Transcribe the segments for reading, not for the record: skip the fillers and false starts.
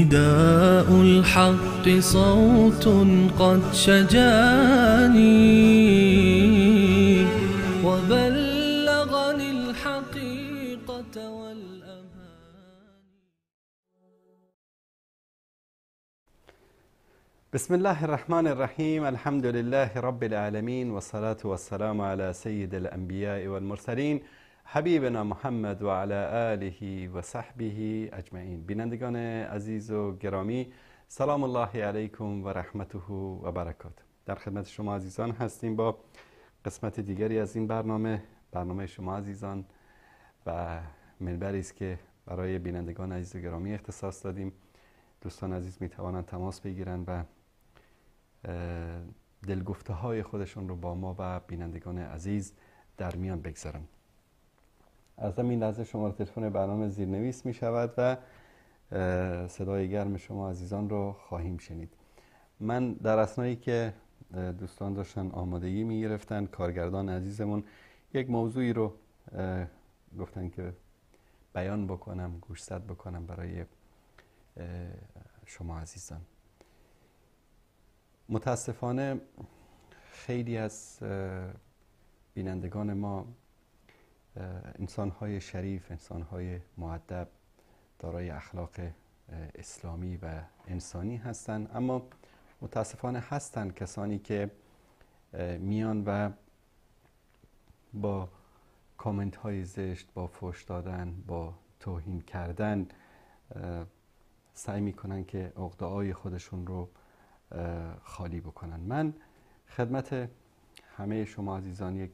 نداء الحق صوت قد شجاني وبلغني الحقيقة والأمان. بسم الله الرحمن الرحیم. الحمد لله رب العالمین والصلاة والسلام على سید الانبیاء والمرسلین حبیبنا محمد و علی آله و صحبه اجمعین. بینندگان عزیز و گرامی، سلام الله علیکم و رحمته و برکاته. در خدمت شما عزیزان هستیم با قسمت دیگری از این برنامه، برنامه شما عزیزان و منبری است که برای بینندگان عزیز و گرامی اختصاص دادیم. دوستان عزیز می توانند تماس بگیرند و دلگفته های خودشون رو با ما و بینندگان عزیز در میان بگذارند. از همین لحظه شماره تلفن برنامه زیرنویس می شود و صدای گرم شما عزیزان رو خواهیم شنید. من در اثنایی که دوستان داشتن آمادگی می گرفتن، کارگردان عزیزمون یک موضوعی رو گفتن که بیان بکنم، گوشزد بکنم برای شما عزیزان. متاسفانه خیلی از بینندگان ما انسان‌های شریف، انسان‌های مؤدب، دارای اخلاق اسلامی و انسانی هستند، اما متاسفانه هستند کسانی که میان و با کامنت های زشت، با فحش دادن، با توهین کردن سعی میکنن که عقده‌های خودشون رو خالی بکنن. من خدمت همه شما عزیزان یک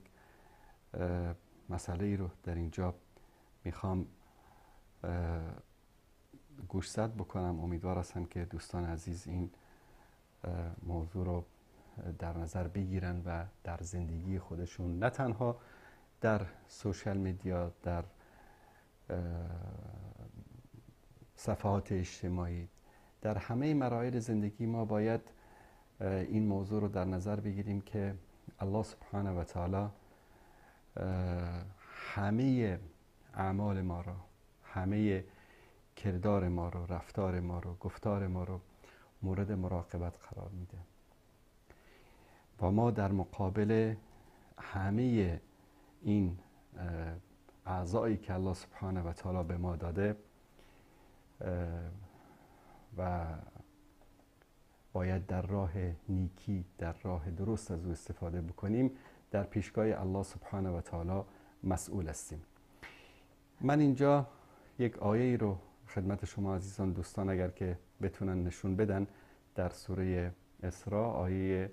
مسئله ای رو در اینجا میخوام گوشزد بکنم. امیدوار هستم که دوستان عزیز این موضوع رو در نظر بگیرن و در زندگی خودشون، نه تنها در سوشال میدیا، در صفحات اجتماعی، در همه مراحل زندگی ما باید این موضوع رو در نظر بگیریم که الله سبحانه و تعالی همه اعمال ما رو، همه کردار ما رو، رفتار ما رو، گفتار ما رو مورد مراقبت قرار میده و ما در مقابل همه این اعضایی که الله سبحانه و تعالی به ما داده و باید در راه نیکی، در راه درست از او استفاده بکنیم، در پیشگاه الله سبحانه و تعالی مسئول هستیم. من اینجا یک آیه رو خدمت شما عزیزان دوستان اگر که بتونن نشون بدن، در سوره اسراء آیه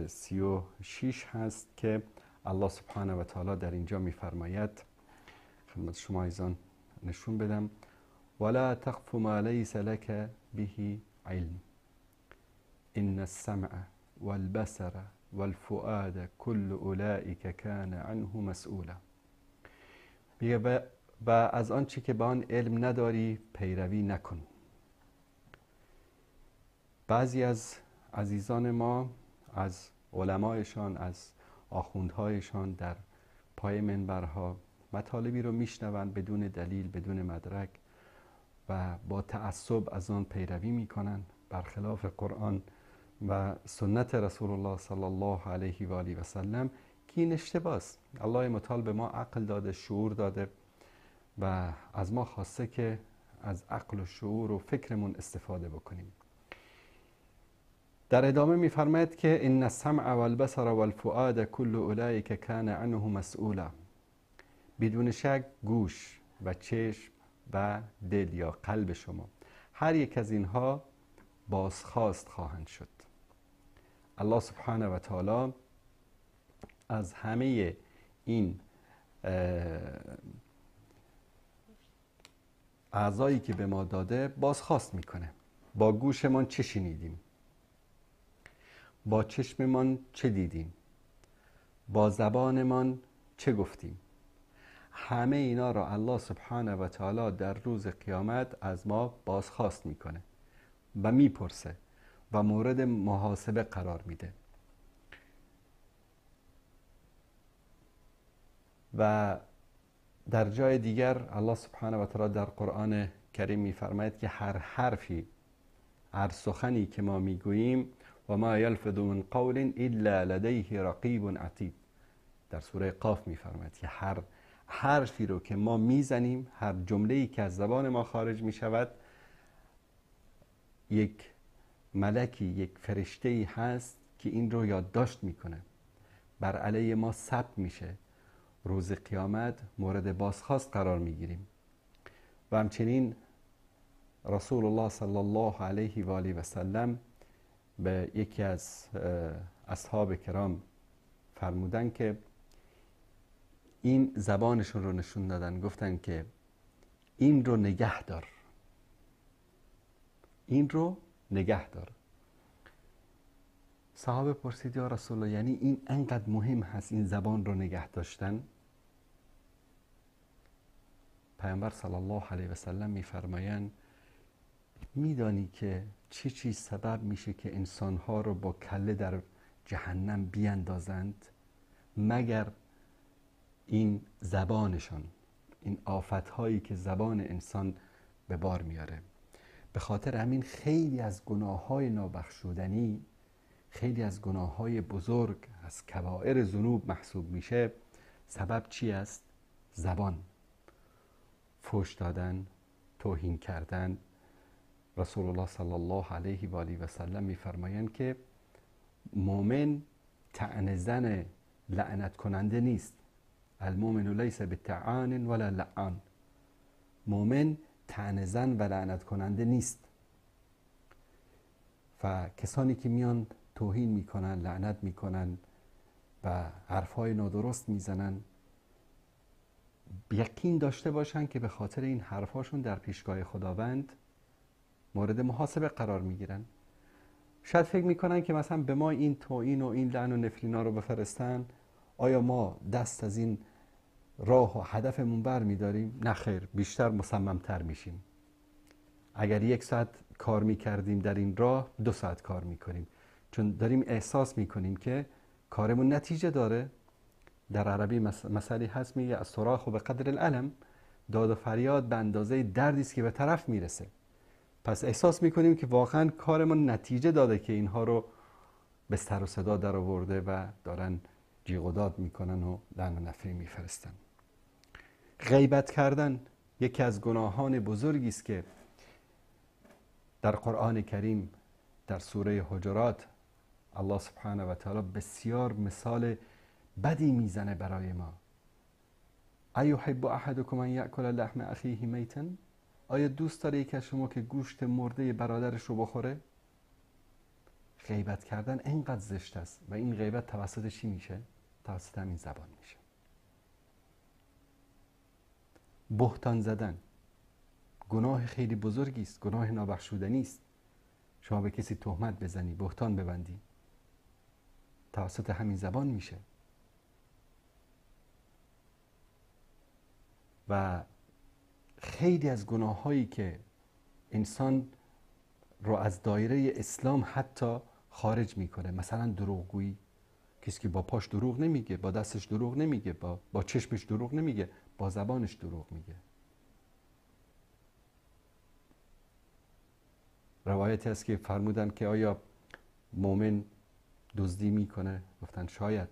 36 هست که الله سبحانه و تعالی در اینجا میفرماید، خدمت شما عزیزان نشون بدم: ولا تقف ما ليس لك به علم إن السمع والبصر والفؤاد كل اولئک کان عنه مسئولا. میگه و از آنچه که به آن علم نداری پیروی نکن. بعضی از عزیزان ما، از علمایشان، از آخوندهایشان در پای منبرها مطالبی رو میشنوند بدون دلیل، بدون مدرک و با تعصب از آن پیروی میکنن، برخلاف قرآن و سنت رسول الله صلی الله علیه و آله و سلم، که این اشتباه است. الله متعال به ما عقل داده، شعور داده و از ما خواسته که از عقل و شعور و فکرمون استفاده بکنیم. در ادامه میفرماید که ان السمع والبصر والفؤاد كل اولئک کان عنه مسئولا. بدون شک گوش و چشم و دل یا قلب شما، هر یک از اینها بازخواست خواهند شد. الله سبحانه و تعالی از همه این اعضایی که به ما داده بازخواست میکنه. با گوشمان چه شنیدیم؟ با چشممان چه دیدیم؟ با زبانمان چه گفتیم؟ همه اینا را الله سبحانه و تعالی در روز قیامت از ما بازخواست میکنه و میپرسه و مورد محاسبه قرار میده. و در جای دیگر الله سبحانه و تعالی در قرآن کریم میفرماید که هر حرفی، هر سخنی که ما میگوییم، و ما یلفظ من قول الا لدیه رقیب عتید. در سوره قاف میفرماید که هر حرفی رو که ما میزنیم، هر جمله‌ای که از زبان ما خارج میشود، یک ملکی، یک فرشته‌ای هست که این رو یادداشت میکنه، بر علیه ما ثبت میشه، روز قیامت مورد بازخواست قرار میگیریم. و همچنین رسول الله صلی الله علیه و آله و سلم به یکی از اصحاب کرام فرمودن که این زبانشون رو نشون دادن، گفتن که این رو نگه دار، این رو نگه دار. صحابه پرسید یا رسول الله، یعنی این انقدر مهم هست این زبان رو نگه داشتن؟ پیامبر صلی الله علیه و سلم میفرمایند میدانی که چه چیز سبب میشه که انسانها رو با کله در جهنم بیندازند مگر این زبانشان، این آفتهایی که زبان انسان به بار میاره. به خاطر همین خیلی از گناه‌های نابخشودنی، خیلی از گناه‌های بزرگ، از کبائر ذنوب محسوب میشه، سبب چی است؟ زبان. فحش دادن، توهین کردن. رسول الله صلی الله علیه و آله و سلم میفرمایند که مؤمن طعنه زن لعنت کننده نیست. المؤمن لیس بطعان ولا لعان. مؤمن طعنه زن و لعنت کننده نیست. و کسانی که میان توهین میکنن، لعنت میکنن و حرفهای نادرست میزنن، یقین داشته باشن که به خاطر این حرفاشون در پیشگاه خداوند مورد محاسبه قرار میگیرن. شاید فکر میکنن که مثلا به ما این توهین و این لعن و نفرینا رو بفرستن، آیا ما دست از این راه و هدفمون بر میداریم؟ نه خیر، بیشتر مصممتر میشیم. اگر 1 ساعت کار میکردیم در این راه، 2 ساعت کار میکنیم، چون داریم احساس میکنیم که کارمون نتیجه داره. در عربی مثلی هست میگه الصراخ به قدر الالم، داد و فریاد به اندازه دردی است که به طرف میرسه. پس احساس میکنیم که واقعا کارمون نتیجه داده که اینها رو به سر و صدا در آورده و دارن جیغ و داد میکنن و لعن و نفرین میفرستن. غیبت کردن یکی از گناهان بزرگی است که در قرآن کریم در سوره حجرات الله سبحانه و تعالی بسیار مثال بدی میزنه برای ما. ایحب احدکم ان یأکل لحم اخیه میتا؟ آیا دوست داره یکی از شما که گوشت مرده برادرش رو بخوره؟ غیبت کردن اینقدر زشت است و این غیبت توسط چی میشه؟ توسط همین زبان میشه. بهتان زدن گناه خیلی بزرگی است، گناه نابخشودنی است. شما به کسی تهمت بزنی، بهتان ببندی، توسط همین زبان میشه. و خیلی از گناهایی که انسان رو از دایره اسلام حتی خارج میکنه، مثلا دروغگویی، کسی که با پاش دروغ نمیگه، با دستش دروغ نمیگه، با چشمش دروغ نمیگه، با زبانش دروغ میگه. روایتی هست که فرمودن که آیا مؤمن دزدی میکنه؟ گفتن شاید.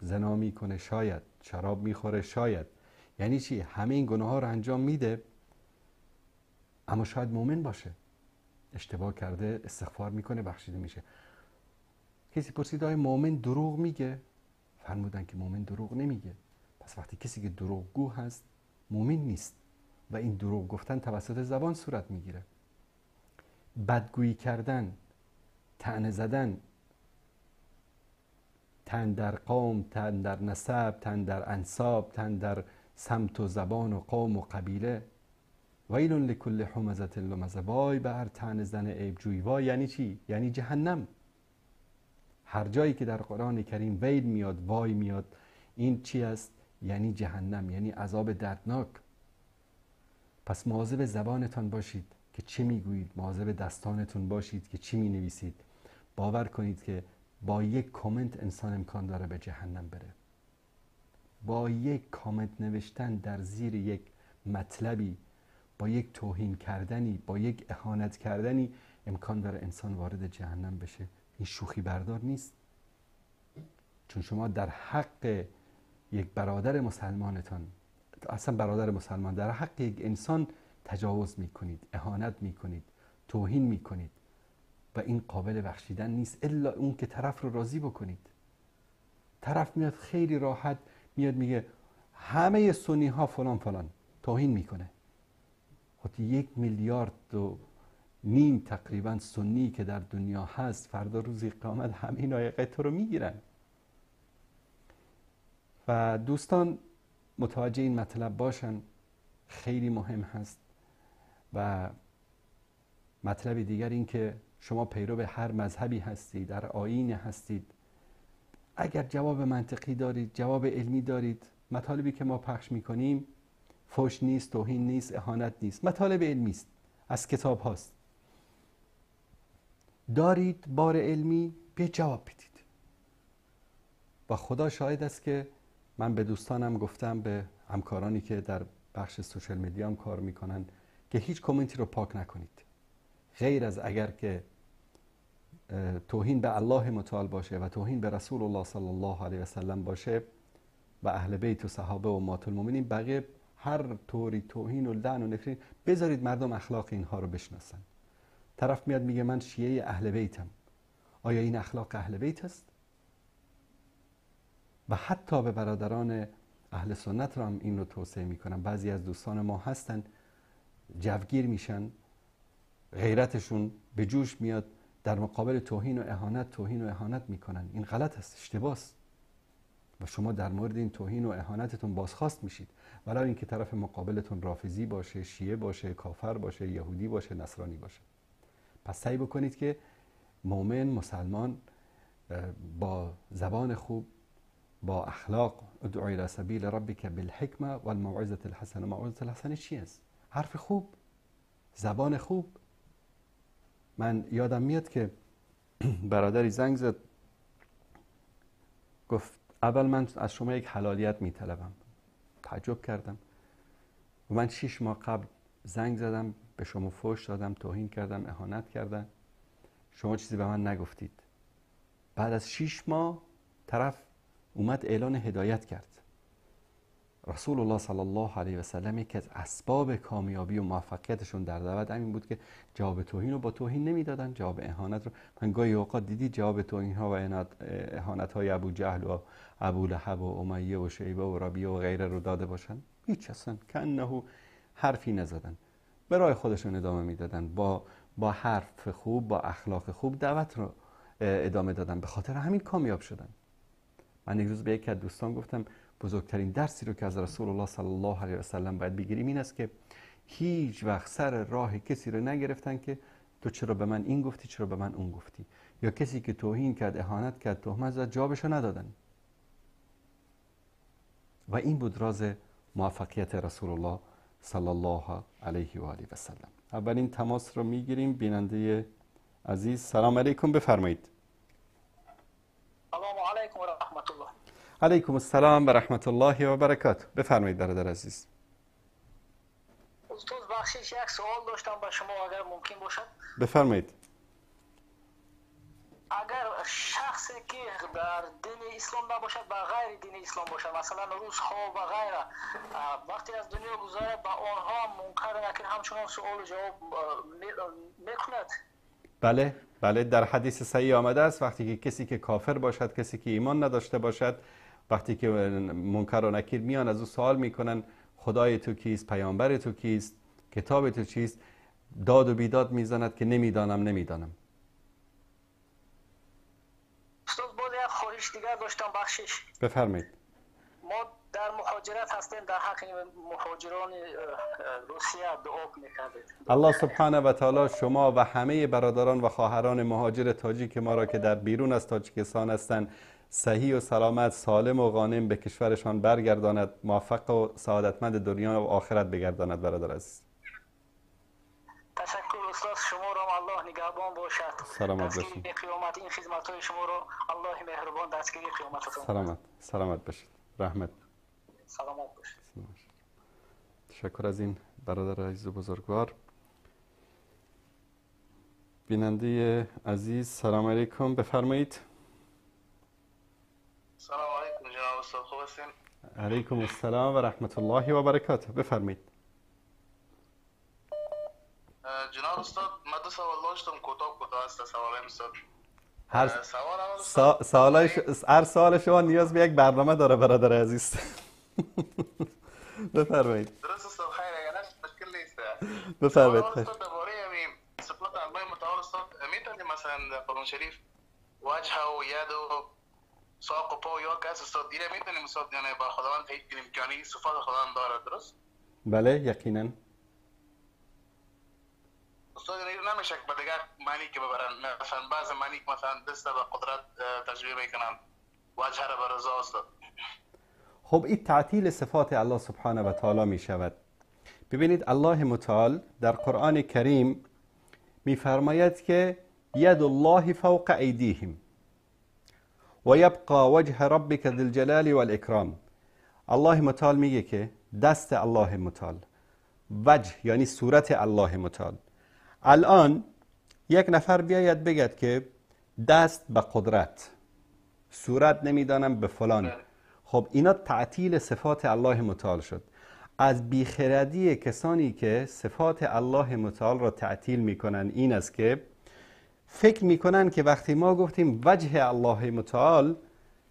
زنا میکنه؟ شاید. شراب میخوره؟ شاید. یعنی چی؟ همه این گناه ها رو انجام میده اما شاید مؤمن باشه، اشتباه کرده، استغفار میکنه، بخشیده میشه. کسی پرسید آیا مؤمن دروغ میگه؟ فرمودن که مؤمن دروغ نمیگه. پس وقتی کسی که دروغگو هست مؤمن نیست و این دروغ گفتن توسط زبان صورت میگیره. بدگویی کردن، طعنه زدن، تن در قوم، تن در نسب، تن در انساب، تن در سمت و زبان و قوم و قبیله، ویل لکل همزة لمزة، وای به هر طعنه زن عیب جوی. وای یعنی چی؟ یعنی جهنم. هر جایی که در قرآن کریم ویل میاد، وای میاد، این چی است؟ یعنی جهنم، یعنی عذاب دردناک. پس مواظب زبانتان باشید که چه میگویید، مواظب دستانتون باشید که چی مینویسید. باور کنید که با یک کامنت انسان امکان داره به جهنم بره. با یک کامنت نوشتن در زیر یک مطلبی، با یک توهین کردنی، با یک اهانت کردنی امکان داره انسان وارد جهنم بشه. این شوخی بردار نیست، چون شما در حق یک برادر مسلمانتان، اصلا برادر مسلمان، در حق یک انسان تجاوز میکنید، اهانت میکنید، توهین میکنید و این قابل بخشیدن نیست الا اون که طرف رو راضی بکنید. طرف میاد خیلی راحت میاد میگه همه سنی ها فلان فلان، توهین میکنه. خب 1.5 میلیارد تقریبا سنی که در دنیا هست، فردا روز قیامت همه اینا یقه تو رو میگیرن. و دوستان متوجه این مطلب باشن، خیلی مهم هست. و مطلب دیگر این که شما پیرو هر مذهبی هستید، در آیین هستید، اگر جواب منطقی دارید، جواب علمی دارید، مطالبی که ما پخش میکنیم فحش نیست، توهین نیست، اهانت نیست، مطالب علمی است، از کتاب هاست، دارید بار علمی، به جواب بدید. و خدا شاهد است که من به دوستانم گفتم، به همکارانی که در بخش social media هم کار میکنن، که هیچ کامنتی رو پاک نکنید، غیر از اگر که توهین به الله متعال باشه و توهین به رسول الله صلی الله علیه و سلم باشه و اهل بیت و صحابه و امهات المؤمنین. بقیه هر طوری توهین و لعن و نفرین، بذارید مردم اخلاق اینها رو بشناسن. طرف میاد میگه من شیعه اهل بیتم، آیا این اخلاق اهل بیت است؟ و حتی به برادران اهل سنت رو هم این رو توصیه میکنم. بعضی از دوستان ما هستن جوگیر میشن، غیرتشون به جوش میاد، در مقابل توهین و اهانت توهین و اهانت میکنن. این غلط است، اشتباه است و شما در مورد این توهین و اهانتتون بازخواست میشید، ولی اینکه طرف مقابلتون رافضی باشه، شیعه باشه، کافر باشه، یهودی باشه، نصرانی باشه. پس سعی بکنید که مؤمن، مسلمان با زبان خوب، با اخلاق، ادعو الی سبیل ربک بالحکمه والموعظه الحسنه. موعظه الحسنه چی است؟ حرف خوب، زبان خوب. من یادم میاد که برادری زنگ زد، گفت اول من از شما یک حلالیت میطلبم. تعجب کردم. و من 6 ماه قبل زنگ زدم، به شما فحش دادم، توهین کردم، اهانت کردم، شما چیزی به من نگفتید. بعد از 6 ماه طرف اومد اعلان هدایت کرد. رسول الله صلی الله علیه و سلم یکی از اسباب کامیابی و موفقیتشون در دعوت همین بود که جواب توهین رو با توهین نمیدادن، جواب اهانت رو. من گاهی اوقات دیدی جواب توهین ها و اهانت های ابو جهل و ابو لهب و امیه و شیبه و ربیعه و غیره رو داده باشن؟ هیچ، اصلا کنه حرفی نزدن، به راه خودشون ادامه میدادن، با حرف خوب، با اخلاق خوب دعوت رو ادامه دادن، به خاطر همین کامیاب شدن. من یک روز به یکی از دوستان گفتم بزرگترین درسی رو که از رسول الله صلی الله علیه و سلم باید بگیریم این است که هیچ وقت سر راه کسی رو نگرفتن که تو چرا به من این گفتی، چرا به من اون گفتی، یا کسی که توهین کرد، اهانت کرد، تهمت زد، جوابشو ندادن. و این بود راز موفقیت رسول الله صلی الله علیه و آله و سلم. اولین تماس رو میگیریم. بیننده عزیز سلام علیکم، بفرمایید. سلام علیکم و رحمت الله. علیکم السلام و رحمت الله و برکاته. بفرمایید برادر عزیز. استاد بخشش یک سوال داشتم به شما اگر ممکن باشد. بفرمایید. اگر شخصی که در دین اسلام نباشد و غیر دین اسلام باشد، مثلا روس ها و غیره، وقتی از دنیا گذرد با آنها منکر نکیر همچنان سوال و جواب میکند؟ بله بله، در حدیث صحیح آمده است وقتی که کسی که کافر باشد، کسی که ایمان نداشته باشد، وقتی که منکر و نکیر میان از او سوال میکنن خدای تو کیست، پیامبر تو کیست، کتاب تو چیست، داد و بیداد میزند که نمیدانم نمیدانم. استاد باز یک خواهش دیگر داشتم، بخشش. بفرمایید. ما در مهاجرت هستیم، در حق مهاجران روسیه دعا می‌کردید. الله سبحانه و تعالی شما و همه برادران و خواهران مهاجر تاجیک ما را که در بیرون از تاجیکستان هستند صحیح و سلامت، سالم و غانم به کشورشان برگرداند، موفق و سعادتمند دنیا و آخرت بگرداند. برادر عزیز تشکر استاد، شما را الله نگهبان باشد. سلامت باشید. قیامت این خدمت‌های شما را الله مهربان دستگیری قیامتتون. سلامت باشید. رحمت. سلامت باشید. تشکر از این برادر عزیز و بزرگوار. بیننده عزیز سلام علیکم، بفرمایید. سلام علیکم جناب استاد، خوب هستین؟ علیکم السلام و رحمت الله و برکاته، بفرمایید. جناب استاد من دو سوال داشتم، کوتاه کوتاه است سوالم استاد. هر سوال شما نیاز به یک برنامه داره برادر عزیز. بفرمایید. درست استاد، خیر اگر نشد مشکل نیست. بفرمایید. استاد درباره همین صفات الله متعال استاد میتونیم مثلا در قرآن شریف وجه و ید و ساق و پا یا کس استاد دیره میتونیم استاد یعنی با خداوند تایید کنیم که یعنی صفات خداوند داره، درست؟ بله یقینا. استاد نمیشه که به دیگر معنی که ببرن، مثلا بعض معنی که مثلا دست به قدرت تشبیه میکنن، وجه را به رضا استاد. خب این تعطیل صفات الله سبحانه و تعالی می شود. ببینید الله متعال در قرآن کریم میفرماید که ید الله فوق ایدیهم و یبقى وجه ربک ذی الجلال والاکرام. الله متعال میگه که دست الله متعال، وجه یعنی صورت الله متعال. الان یک نفر بیاید بگد که دست به قدرت، صورت نمیدانم به فلان، خب اینا تعطیل صفات الله متعال شد. از بیخردی کسانی که صفات الله متعال را تعطیل میکنن این است که فکر میکنن که وقتی ما گفتیم وجه الله متعال،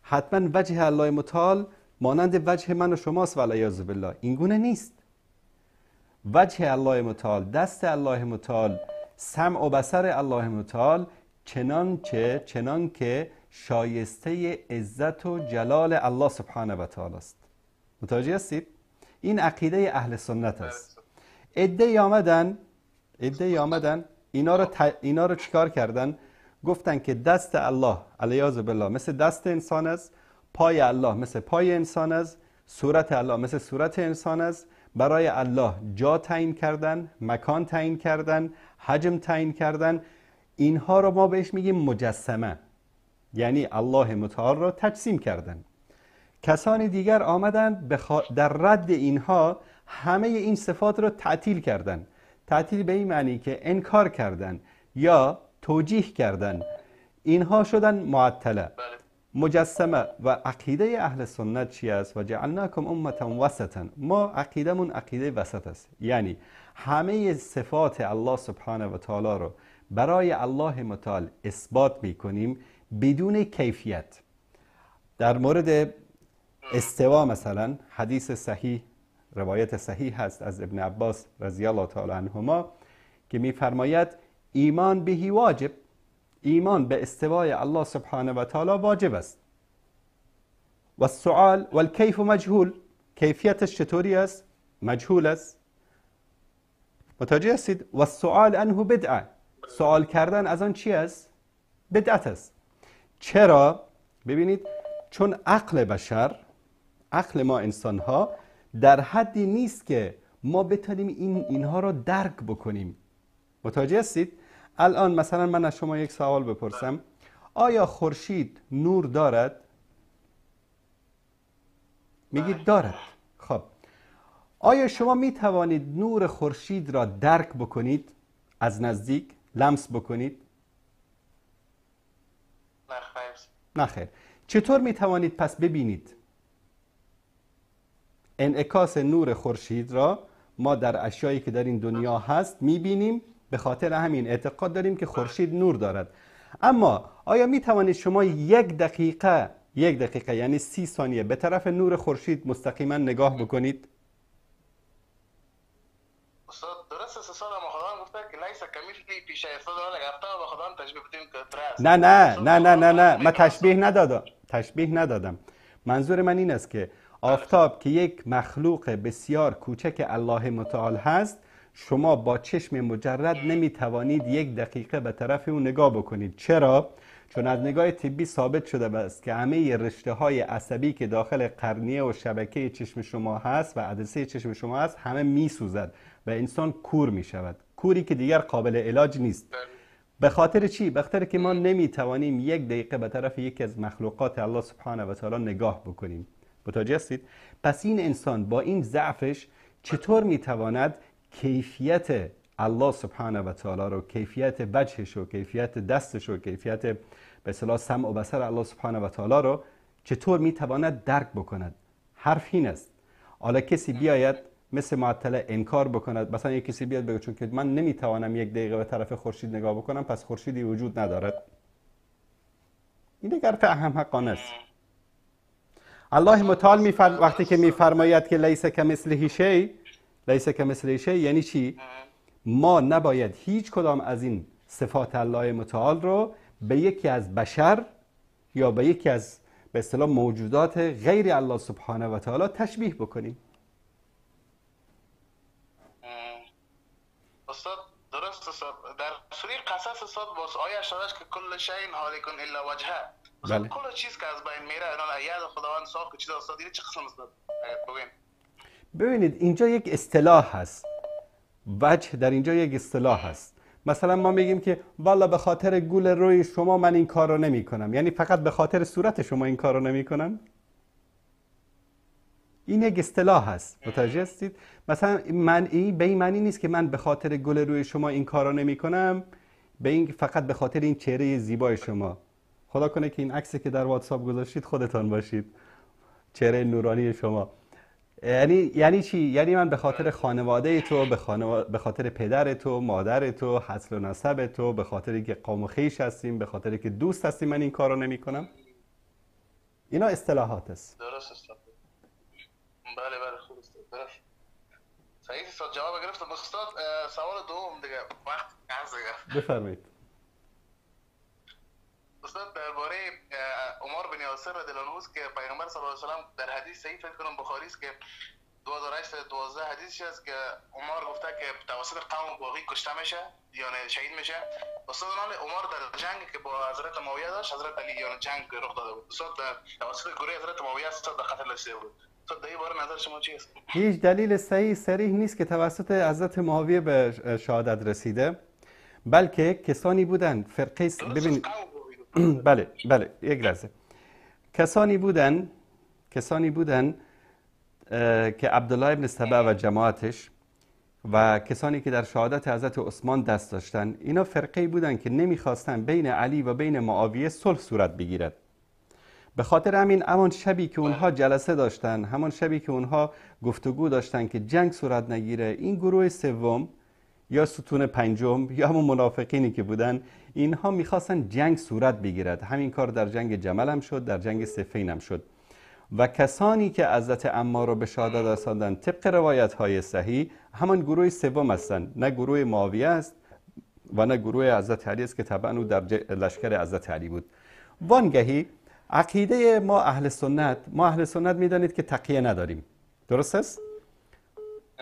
حتما وجه الله متعال مانند وجه من و شماست، والعیاذ بالله. این گونه نیست. وجه الله متعال، دست الله متعال، سمع و بصر الله متعال چنان که شایسته عزت و جلال الله سبحانه و تعالی است. متوجه هستید؟ این عقیده اهل سنت است. عده‌ای آمدن اینا رو چیکار کردن؟ گفتن که دست الله علیاذ بالله مثل دست انسان است، پای الله مثل پای انسان است، صورت الله مثل صورت انسان است. برای الله جا تعیین کردن، مکان تعیین کردن، حجم تعیین کردن. اینها رو ما بهش میگیم مجسمه، یعنی الله متعال را تجسیم کردن. کسان دیگر آمدن در رد اینها همه این صفات رو تعطیل کردن. تعطیل به این معنی که انکار کردن یا توجیه کردن. اینها شدن معطله، مجسمه. و عقیده اهل سنت چی است؟ و جعلناکم امتا وسطا. ما عقیدمون عقیده وسط است، یعنی همه صفات الله سبحانه و تعالی رو برای الله متعال اثبات میکنیم بدون کیفیت. در مورد استوا مثلا حدیث صحیح، روایت صحیح هست از ابن عباس رضی الله تعالی عنهما که میفرماید ایمان بهی واجب، ایمان به استوای الله سبحانه و تعالی واجب است. و السؤال والکیف مجهول، کیفیتش چطوری است؟ مجهول است. متوجه هستید؟ و السؤال عنه بدعه، سوال کردن از آن چی است؟ بدعت است. چرا؟ ببینید، چون عقل بشر، عقل ما انسان ها در حدی نیست که ما بتونیم اینها را درک بکنیم. متوجه هستید؟ الان مثلا من از شما یک سوال بپرسم، آیا خورشید نور دارد؟ میگید دارد. خب آیا شما می توانید نور خورشید را درک بکنید؟ از نزدیک لمس بکنید؟ نه خیر. چطور می توانید پس ببینید؟ انعکاس نور خورشید را ما در اشیایی که در این دنیا هست میبینیم، به خاطر همین اعتقاد داریم که خورشید نور دارد. اما آیا می توانید شما یک دقیقه یعنی 30 ثانیه به طرف نور خورشید مستقیما نگاه بکنید؟ استاد درست است. استاد ما خداوند گفته که لیس کمثله شیء. استاد گفته و خداوند تشبیه بدیم که درست. نه نه نه نه نه نه، من تشبیه ندادم. منظور من این است که آفتاب که یک مخلوق بسیار کوچک الله متعال هست، شما با چشم مجرد نمیتوانید یک دقیقه به طرف او نگاه بکنید. چرا؟ چون از نگاه طبی ثابت شده است که همه رشته های عصبی که داخل قرنیه و شبکه چشم شما هست و عدسه چشم شما هست همه میسوزد و انسان کور میشود، کوری که دیگر قابل علاج نیست. به خاطر چی؟ به خاطر که ما نمیتوانیم یک دقیقه به طرف یکی از مخلوقات الله سبحانه و تعالی نگاه بکنیم. متوجه هستید؟ پس این انسان با این ضعفش چطور میتواند کیفیت الله سبحانه و تعالی رو، کیفیت وجهش و کیفیت دستش و کیفیت به اصطلاح سمع و بصر الله سبحانه و تعالی رو چطور میتواند درک بکند؟ حرف این است. حالا کسی بیاید مثل معطله انکار بکند، مثلا یک کسی بیاد بگه چون که من نمیتوانم یک دقیقه به طرف خورشید نگاه بکنم پس خورشیدی وجود ندارد، این دیگر حرف احمقانه است. الله متعال وقتی که میفرماید که لیس کمثله شیء، لیس کمثله شیء یعنی چی؟ ما نباید هیچ کدام از این صفات الله متعال رو به یکی از بشر یا به یکی از به اصطلاح موجودات غیر الله سبحانه و تعالی تشبیه بکنیم. استاد درست استاد، در سوره قصص استاد باز آیه 88 که کل شیء هالک الا وجهه، بله. کل چیز که از بین میره الان یاد خداوند ساخت چیز استاد، این چه قسم استاد؟ ببینید اینجا یک اصطلاح هست، وجه در اینجا یک اصطلاح هست. مثلا ما میگیم که والا به خاطر گول روی شما من این کار رو نمی کنم، یعنی فقط به خاطر صورت شما این کار رو نمی کنم. این یک اصطلاح هست، متوجه هستید؟ مثلا من به این معنی نیست که من به خاطر گل روی شما این کار رو نمی کنم، به این فقط به خاطر این چهره زیبای شما. خدا کنه که این عکسی که در واتساپ گذاشتید خودتان باشید، چهره نورانی شما. یعنی چی؟ یعنی من به خاطر خانواده تو، به خاطر پدر تو، مادر تو، حسل و نسب تو، به خاطر اینکه قوم و خویش هستیم، به خاطر که دوست هستیم من این کارو نمی کنم. اینا اصطلاحات است. درست است. بله بله خوب است. درست. صحیح است. جواب گرفتم استاد. سوال دوم دیگه وقت هست دیگه. بفرمایید. استاد درباره عمر بن یاسر رضی الله عنه که پیامبر صلی الله علیه و سلم در حدیث صحیح فکر کنم بخاری است که 2812 حدیث است که عمر گفته که توسط قوم باغی کشته میشه یعنی شهید میشه. استاد عمر در جنگ که با حضرت معاویه داشت، حضرت علی یعنی جنگ رخ داده بود، استاد توسط گروه حضرت معاویه استاد به قتل رسیده بود. استاد در این باره نظر شما چی است؟ هیچ دلیل صحیح صریح نیست که توسط حضرت معاویه به شهادت رسیده، بلکه کسانی بودند فرقه ببین بله بله یک لحظه، کسانی بودن که عبدالله ابن سبا و جماعتش و کسانی که در شهادت حضرت عثمان دست داشتن، اینا فرقه بودن که نمیخواستن بین علی و بین معاویه صلح صورت بگیرد. به خاطر همین همان شبی که اونها جلسه داشتن، همان شبی که اونها گفتگو داشتن که جنگ صورت نگیره، این گروه سوم یا ستون پنجم یا همون منافقینی که بودن، اینها میخواستن جنگ صورت بگیرد. همین کار در جنگ جمل هم شد، در جنگ صفین هم شد. و کسانی که حضرت عمار رو به شهادت رساندن طبق روایت های صحیح همان گروه سوم هستند، نه گروه معاویه است و نه گروه حضرت علی است که طبعا او در لشکر حضرت علی بود. وانگهی عقیده ما اهل سنت، ما اهل سنت میدانید که تقیه نداریم، درست است؟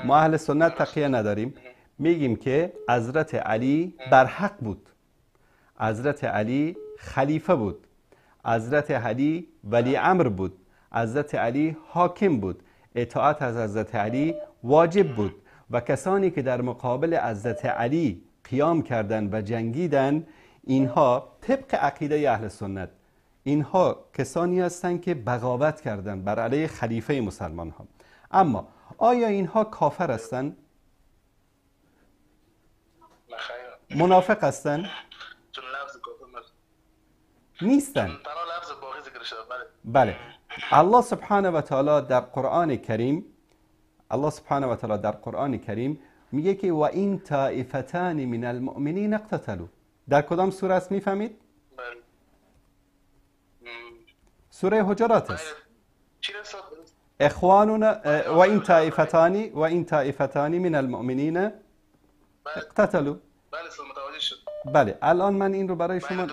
ما اهل سنت تقیه نداریم، میگیم که حضرت علی برحق بود، حضرت علی خلیفه بود، حضرت علی ولی امر بود، حضرت علی حاکم بود، اطاعت از حضرت علی واجب بود و کسانی که در مقابل حضرت علی قیام کردند و جنگیدند، اینها طبق عقیده اهل سنت اینها کسانی هستند که بغاوت کردند بر علیه خلیفه مسلمان ها. اما آیا اینها کافر هستند؟ منافق هستند؟ نیستند. بله. الله سبحانه و تعالی در قرآن کریم، الله سبحانه و تعالی در قرآن کریم میگه که و این طائفتان من المؤمنین اقتتلوا. در کدام سوره است میفهمید؟ سوره حجرات است. اخواننا و این طائفتان و این طائفتان من المؤمنین اقتتلوا. بله الان من این رو برای شما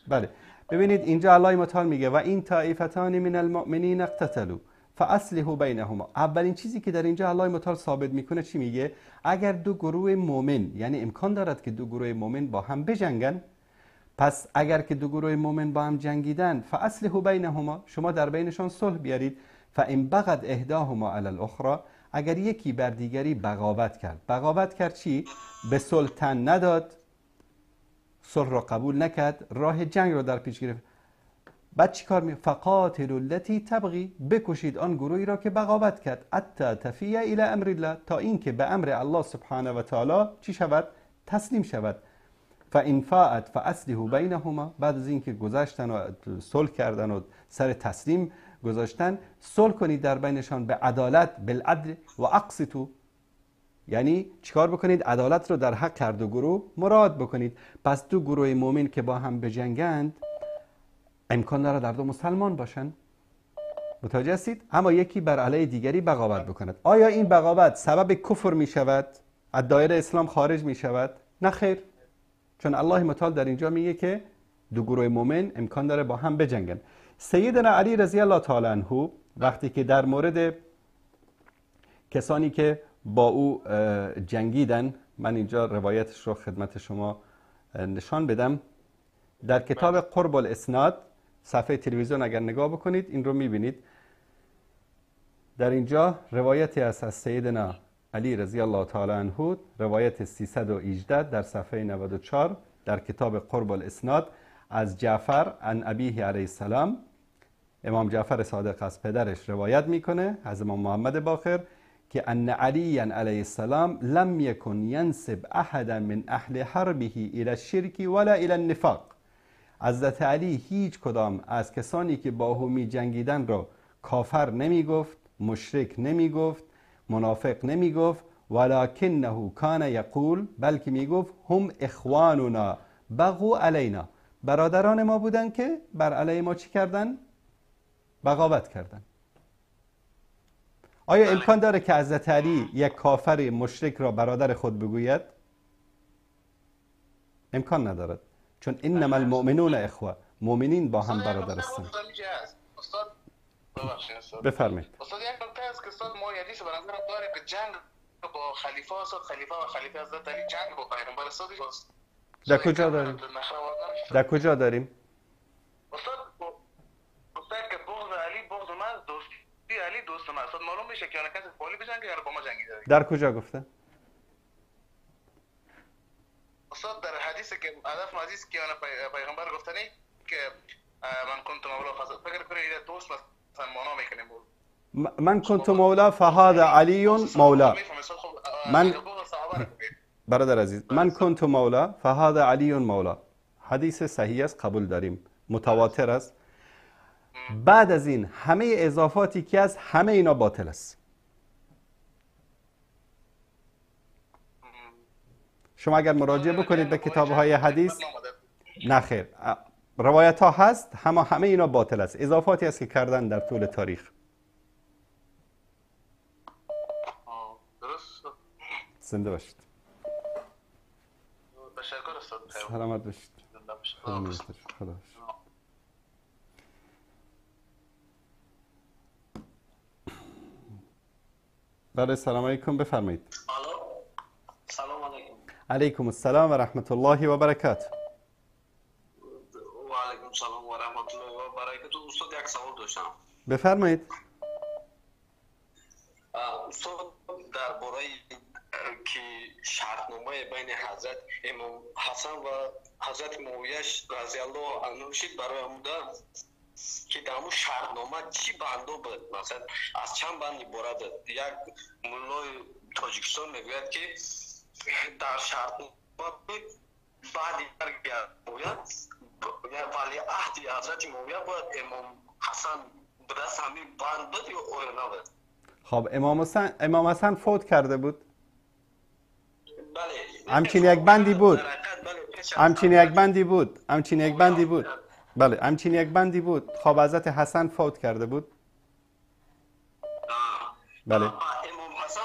بله ببینید اینجا الله متعال میگه و این طائفتان من المؤمنین اقتتلوا فاصلحوا بینهما. اولین چیزی که در اینجا الله متعال ثابت میکنه چی میگه؟ اگر دو گروه مؤمن، یعنی امکان دارد که دو گروه مؤمن با هم بجنگن، پس اگر که دو گروه مؤمن با هم جنگیدن، فاصلحوا بینهما، شما در بینشان صلح بیارید. فان بغت احداهما علی الاخرى، اگر یکی بر دیگری بغاوت کرد. بغاوت کرد چی؟ به صلح تن نداد، صلح را قبول نکرد، راه جنگ را در پیش گرفت. بعد چی کار می؟ فقاتلوا التي تبغی، بکشید آن گروهی را که بغاوت کرد، حتی تفیع الی امر الله، تا اینکه به امر الله سبحانه و تعالی چی شود؟ تسلیم شود. فان فاءت فاصلحوا بینهما، بعد از اینکه گذشتن و صلح کردن و سر تسلیم گذاشتن، صلح کنید در بینشان به عدالت، بالعدل و اقسطوا، یعنی چیکار بکنید؟ عدالت رو در حق هر دو گروه مراد بکنید. پس دو گروه مؤمن که با هم بجنگند، امکان داره در دو مسلمان باشن. متوجه هستید؟ اما یکی بر علیه دیگری بغاوت بکند. آیا این بغاوت سبب کفر می شود؟ از دایره اسلام خارج می شود؟ نه خیر، چون الله متعال در اینجا میگه که دو گروه مؤمن امکان داره با هم بجنگن. سیدنا علی رضی الله تعالی عنه وقتی که در مورد کسانی که با او جنگیدن، من اینجا روایتش رو خدمت شما نشان بدم، در کتاب قرب الاسناد صفحه تلویزیون اگر نگاه بکنید این رو میبینید. در اینجا روایتی است از سیدنا علی رضی الله تعالی عنه، روایت 318 در صفحه 94 در کتاب قرب الاسناد، از جعفر عن ابیه علیه السلام، امام جعفر صادق از پدرش روایت میکنه از امام محمد باقر که ان علی علیه السلام لم یکن ینسب احدا من اهل حربه الى الشرک ولا الى النفاق. حضرت علی هیچ کدام از کسانی که با او می جنگیدن را کافر نمی گفت، مشرک نمی گفت، منافق نمی گفت، ولکنه کان یقول، بلکه می گفت هم اخواننا بغوا علینا، برادران ما بودن که بر علیه ما چی کردن؟ بغاوت کردن. آیا امکان داره که حضرت علی یک کافر مشرک را برادر خود بگوید؟ امکان ندارد، چون انما المؤمنون اخوه، مؤمنین با هم برادر هستند. بفرمایید. استاد یک نکته است که استاد ما حدیث به نظرم داره که جنگ با خلیفه استاد، خلیفه و خلیفه حضرت علی جنگ با پیغمبر استاد. در کجا داریم؟ در کجا داریم؟ استاد که بغض علی بغض من، دوستی علی دوست من. استاد معلوم میشه که کسی با علی بجنگه یا با ما جنگیده. در کجا گفته؟ استاد در حدیث که هدف عزیز که پیغمبر گفتنی که من کنت مولا، فکر کنید دوست مثلا معنا میکنیم، من کنت مولا فهذا علی مولا. من برادر عزیز، من کنت مولا فهذا علی مولا، حدیث صحیح است، قبول داریم، متواتر است. بعد از این همه اضافاتی که از همه اینا باطل است. شما اگر مراجعه بکنید به کتاب های حدیث، نه خیر، روایت ها هست، همه اینا باطل است، اضافاتی است که کردن در طول تاریخ. درست. زنده باشید. تشکر استاد. سلامت باشید. خدا. بله، سلام علیکم، بفرمایید. سلام علیکم. علیکم السلام و رحمت الله و برکاته. و علیکم السلام و رحمت الله و برکاته. استاد یک سوال داشتم. بفرمایید. استاد درباره که شرطنامه بین حضرت امام حسن و حضرت معاویه رضی الله عنه شد، برای بوده که در همون شرطنامه چی بنده بود؟ مثلا از چند بند عبارت بود؟ یک مولای تاجیکستان میگوید که در شرطنامه بعد مرگ معاویه ولی عهد حضرت معاویه باید امام حسن به دست همین بند بود یا آیا نبود؟ خب امام حسن فوت کرده بود. بله. همچین یک بندی بود. همچین یک بندی بود. همچین یک بندی بود. بله، همچین یک بندی بود. خب حضرت حسن فوت کرده بود. بله. امام حسن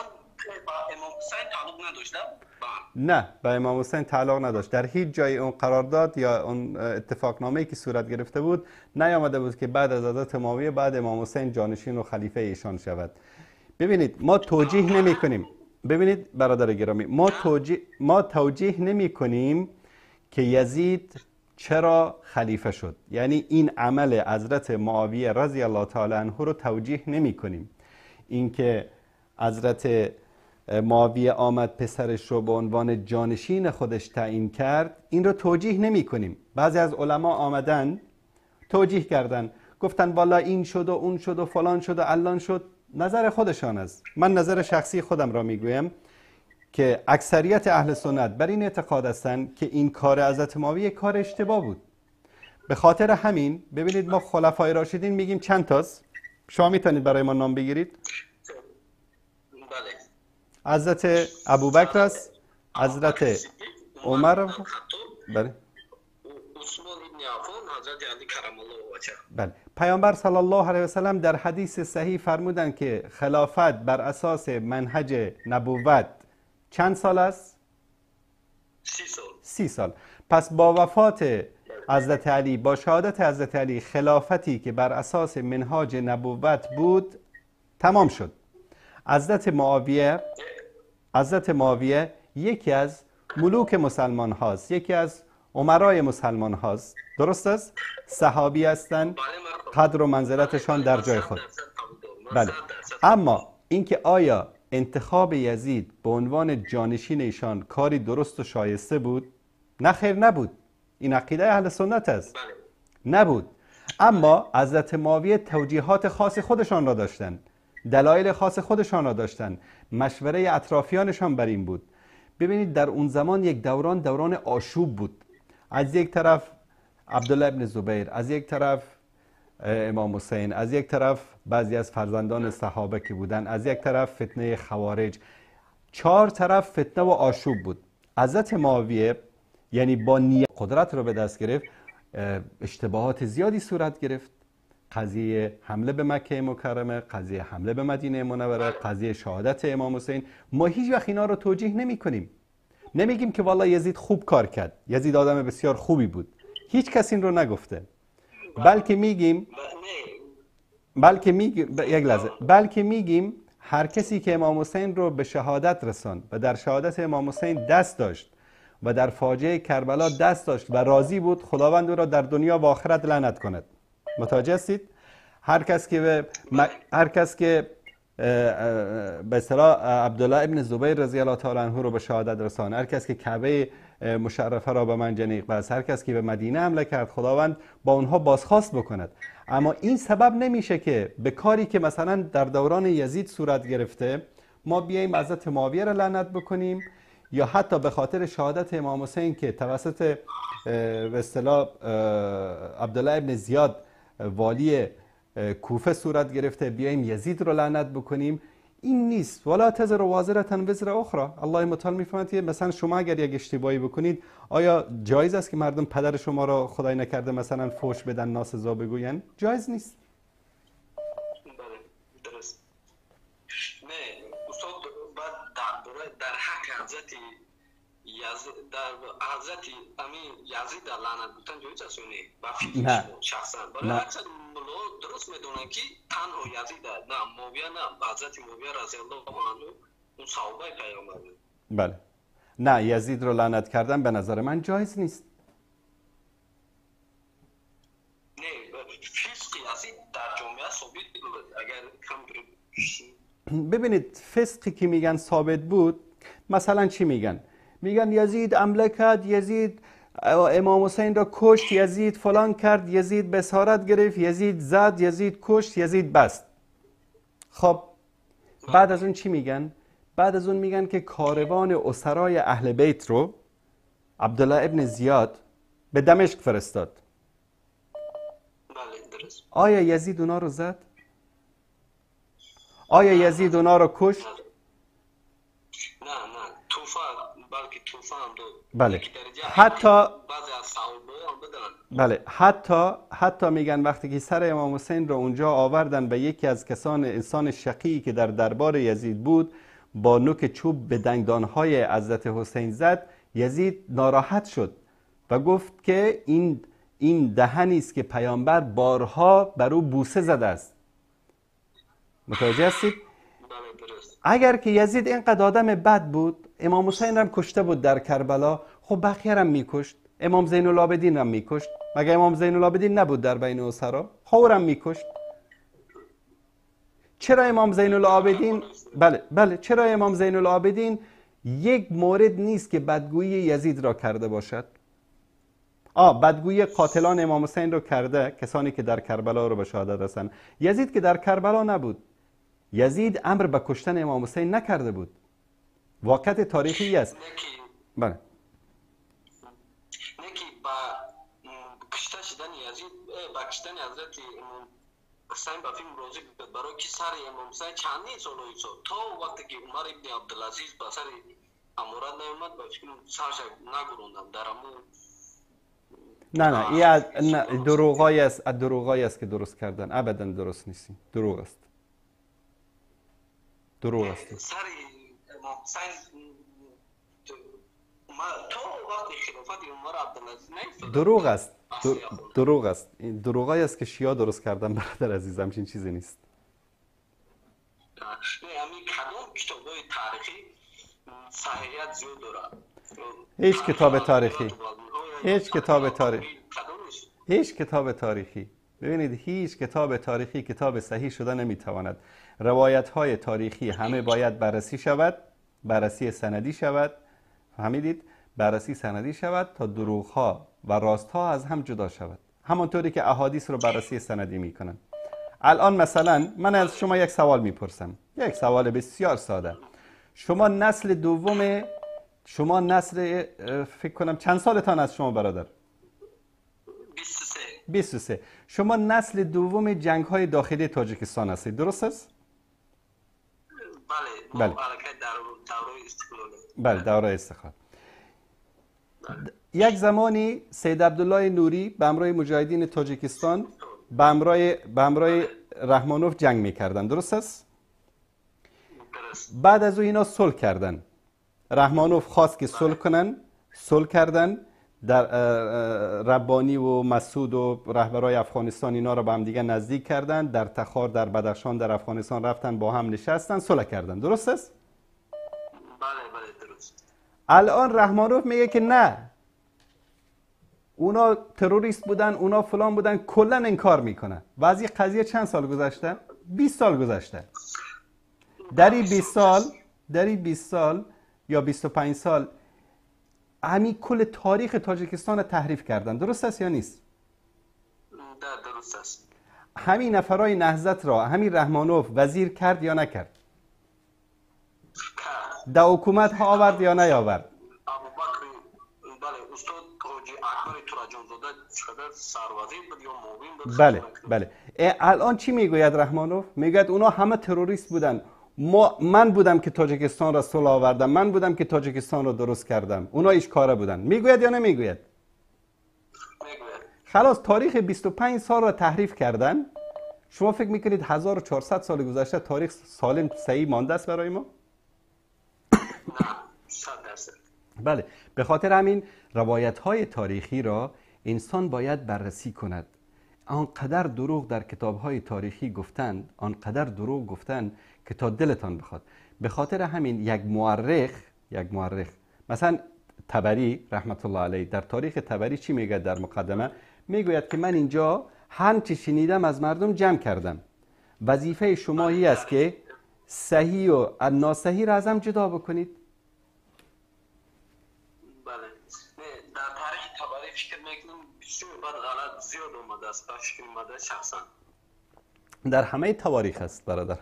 با امام حسین تعلق نداشت. نه، به امام حسین تعلق نداشت. در هیچ جای اون قرارداد یا اون اتفاقنامه‌ای که صورت گرفته بود نیامده بود که بعد از حضرت معاویه بعد امام حسین جانشین و خلیفه ایشان شود. ببینید ما توجیه نمی کنیم. ببینید برادر گرامی، ما توجیه نمی کنیم که یزید چرا خلیفه شد. یعنی این عمل حضرت معاویه رضی الله تعالی عنه رو توجیه نمی کنیم. اینکه حضرت معاویه آمد پسرش رو به عنوان جانشین خودش تعیین کرد، این رو توجیه نمی کنیم. بعضی از علما آمدن توجیه کردن، گفتن والا این شد و اون شد و فلان شد و الان شد. نظر خودشان است. من نظر شخصی خودم را میگویم که اکثریت اهل سنت بر این اعتقاد هستند که این کار حضرت معاویه کار اشتباه بود. به خاطر همین ببینید ما خلفای راشدین میگیم چند تاست؟ شما میتونید برای ما نام بگیرید؟ بله. حضرت ابوبکر است، حضرت عمر، بله، عثمان ابن عفان، حضرت علی کرم الله وجهه. بله. پیامبر صلی الله علیه و سلم در حدیث صحیح فرمودند که خلافت بر اساس منهج نبوت چند سال است؟ 30 سال. 30 سال. پس با وفات حضرت علی، با شهادت حضرت علی، خلافتی که بر اساس منهاج نبوت بود تمام شد. حضرت معاویه یکی از ملوک مسلمان هاست، یکی از امرای مسلمان هاست، درست است؟ صحابی هستند، قدر و منزلتشان در جای خود. بله. اما اینکه آیا انتخاب یزید به عنوان جانشین ایشان کاری درست و شایسته بود؟ نه خیر، نبود. این عقیده اهل سنت است، نبود. اما حضرت معاویه توجیهات خاص خودشان را داشتند، دلایل خاص خودشان را داشتند، مشوره اطرافیانشان بر این بود. ببینید در اون زمان یک دوران آشوب بود. از یک طرف عبدالله ابن زبیر، از یک طرف امام حسین، از یک طرف بعضی از فرزندان صحابه که بودن، از یک طرف فتنه خوارج، 4 طرف فتنه و آشوب بود. حضرت معاویه یعنی با نیت قدرت رو به دست گرفت، اشتباهات زیادی صورت گرفت. قضیه حمله به مکه مکرمه، قضیه حمله به مدینه منوره، قضیه شهادت امام حسین. ما هیچ وقت اینا رو توجیه نمی کنیم. نمیگیم که والله یزید خوب کار کرد، یزید آدم بسیار خوبی بود. هیچ کس این رو نگفته. بلکه میگیم یک لحظه، بلکه میگیم هر کسی که امام حسین رو به شهادت رساند و در شهادت امام حسین دست داشت و در فاجعه کربلا دست داشت و راضی بود، خداوند او را در دنیا و آخرت لعنت کند. متوجه هستید؟ هر کس که به اصطلاح عبدالله ابن زبیر رضی الله تعالی عنه رو به شهادت رساند، هر کس که کعبه مشرفه را به منجنیق بست، هر کس که به مدینه حمله کرد، خداوند با اونها بازخواست بکند. اما این سبب نمیشه که به کاری که مثلا در دوران یزید صورت گرفته ما بیاییم حضرت معاویه را لعنت بکنیم، یا حتی به خاطر شهادت امام حسین که توسط به اصطلاح عبدالله ابن زیاد والی کوفه صورت گرفته بیایم یزید رو لعنت بکنیم. این نیست. ولا تزر وازرة وزر اخرى. الله متعال میفرماید که مثلا شما اگر یک اشتباهی بکنید، آیا جایز است که مردم پدر شما را خدای نکرده مثلا فوش بدن، ناسزا بگوین؟ جایز نیست. بله درست. نه استاد، بعد در حق حضرت در حضرت امین یزید لعنت گفتن جایز است یا نه؟ با فکر شما شخصا. برای اکثر ملا درست میدونن که تنها یزید نه، معاویه نه، حضرت معاویه رضی الله عنه اون صحابه پیامبر بود. بله. نه، یزید رو لعنت کردن به نظر من جایز نیست. نه، فسق یزید در جامعه ثابت بود. اگر کم ببینید فسقی که میگن ثابت بود، مثلا چی میگن؟ میگن یزید حمله کرد، یزید امام حسین را کشت، یزید فلان کرد، یزید بسارت گرفت، یزید زد، یزید کشت، یزید بست. خب بعد از اون چی میگن؟ بعد از اون میگن که کاروان اسرای اهل بیت رو عبدالله ابن زیاد به دمشق فرستاد. آیا یزید اونا رو زد؟ آیا یزید اونا رو کشت؟ نه نه، طوفان، بلکه طوفان داد. بله. حتی بله، حتی میگن وقتی که سر امام حسین رو اونجا آوردن و یکی از کسان انسان شقی که در دربار یزید بود با نوک چوب به دندانهای حضرت حسین زد، یزید ناراحت شد و گفت که این دهنی است که پیامبر بارها بر او بوسه زده است. متوجه هستید؟ اگر که یزید اینقدر آدم بد بود، امام حسین هم کشته بود در کربلا، خب بقیه هم میکشت، امام زین العابدین هم میکشت. مگه امام زین العابدین نبود در بین اسرا؟ خب هم میکشت. چرا امام زین العابدین بله چرا امام زین العابدین یک مورد نیست که بدگویی یزید را کرده باشد؟ بدگویی قاتلان امام حسین رو کرده، کسانی که در کربلا رو به شهادت رسند. یزید که در کربلا نبود، یزید امر به کشتن امام حسین نکرده بود. واقعیت تاریخی است. بله. نکی با کشته شدن یزید، با کشتن حضرت امام حسین با فیلم روزی بود، برای که سر امام حسین چندین سال ایستاد تا وقتی که عمر ابن عبدالعزیز با سر امارت نیامد، با فیلم سرش نگروندم در امو. نه این دروغایی است، دروغایی است که درست کردن، ابدا درست نیست، دروغ است. دروغ است. سر امام حسین تا وقتی خلافت عمر عبدالعزیز نیفتاد. دروغ است. دروغ است. این دروغایی است که شیعه درست کردن برادر عزیزم، همچین چیزی نیست. نه همین کدام کتاب‌های تاریخی صحیحیت زیاد داره؟ هیچ کتاب تاریخی، هیچ کتاب تاریخی، هیچ کتاب تاریخی. ببینید هیچ کتاب تاریخی کتاب صحیح شده نمیتواند. روایت های تاریخی همه باید بررسی شود، بررسی سندی شود. فهمیدید؟ بررسی سندی شود تا دروغ ها و راست ها از هم جدا شود. همانطوری که احادیث رو بررسی سندی میکنن. الان مثلا من از شما یک سوال میپرسم، یک سوال بسیار ساده. شما نسل دوم، شما نسل فکر کنم چند سالتان از شما برادر؟ 23. 23. شما نسل دوم جنگ های داخلی تاجیکستان هستید، درست است؟ بله. بله. بله، دوره استقلال. یک زمانی سید عبدالله نوری به همراه مجاهدین تاجیکستان به همراه رحمانوف جنگ میکردن، درست است؟ درست. بعد از او اینا صلح کردن. رحمانوف خواست که صلح کنن، صلح کردن. در ربانی و مسعود و رهبرای افغانستان اینا را به هم دیگه نزدیک کردن. در تخار، در بدخشان، در افغانستان رفتن با هم نشستن، صلح کردن، درست است؟ بله بله درست. الان رحمانوف میگه که نه، اونا تروریست بودن، اونا فلان بودن، کلا انکار میکنه. و از این قضیه چند سال گذشته؟ 20 سال گذشته. در این 20 سال، در این 20 سال یا 25 سال همین کل تاریخ تاجیکستان تحریف کردن، درست است یا نیست؟ نه درست است. همین نفرای نهضت را همین رحمانوف وزیر کرد یا نکرد؟ در حکومت ها آورد یا نیاورد؟ ابوبکر، بله استاد حاجی اکبر تورجانزاده چقدر سروزیر بود یا معاون بود؟ بله بله. الان چی میگوید رحمانوف؟ میگوید اونا همه تروریست بودن، من بودم که تاجیکستان را صلح آوردم، من بودم که تاجیکستان را درست کردم، اونا ایش کاره بودن. میگوید یا نمیگوید؟ میگوید. خلاص تاریخ 25 سال را تحریف کردن. شما فکر میکنید 1400 سال گذشته تاریخ سالم صحیح مانده است برای ما؟ نه، 100%. بله، به خاطر همین روایت های تاریخی را انسان باید بررسی کند. آنقدر دروغ در کتاب های تاریخی گفتند، آنقدر دروغ گفتند که تا دلتان بخواد. به خاطر همین یک مورخ مثلا طبری رحمت الله علیه در تاریخ طبری چی میگه در مقدمه؟ میگوید که من اینجا همچی شنیدم از مردم جمع کردم، وظیفه شما ای است که صحیح و ناصحیح را از هم جدا بکنید. بله، در تاریخ طبری فکر میکنم بسیار بد غلط زیاد اومده است، فکر اومده شخصا در همه تواریخ است برادر.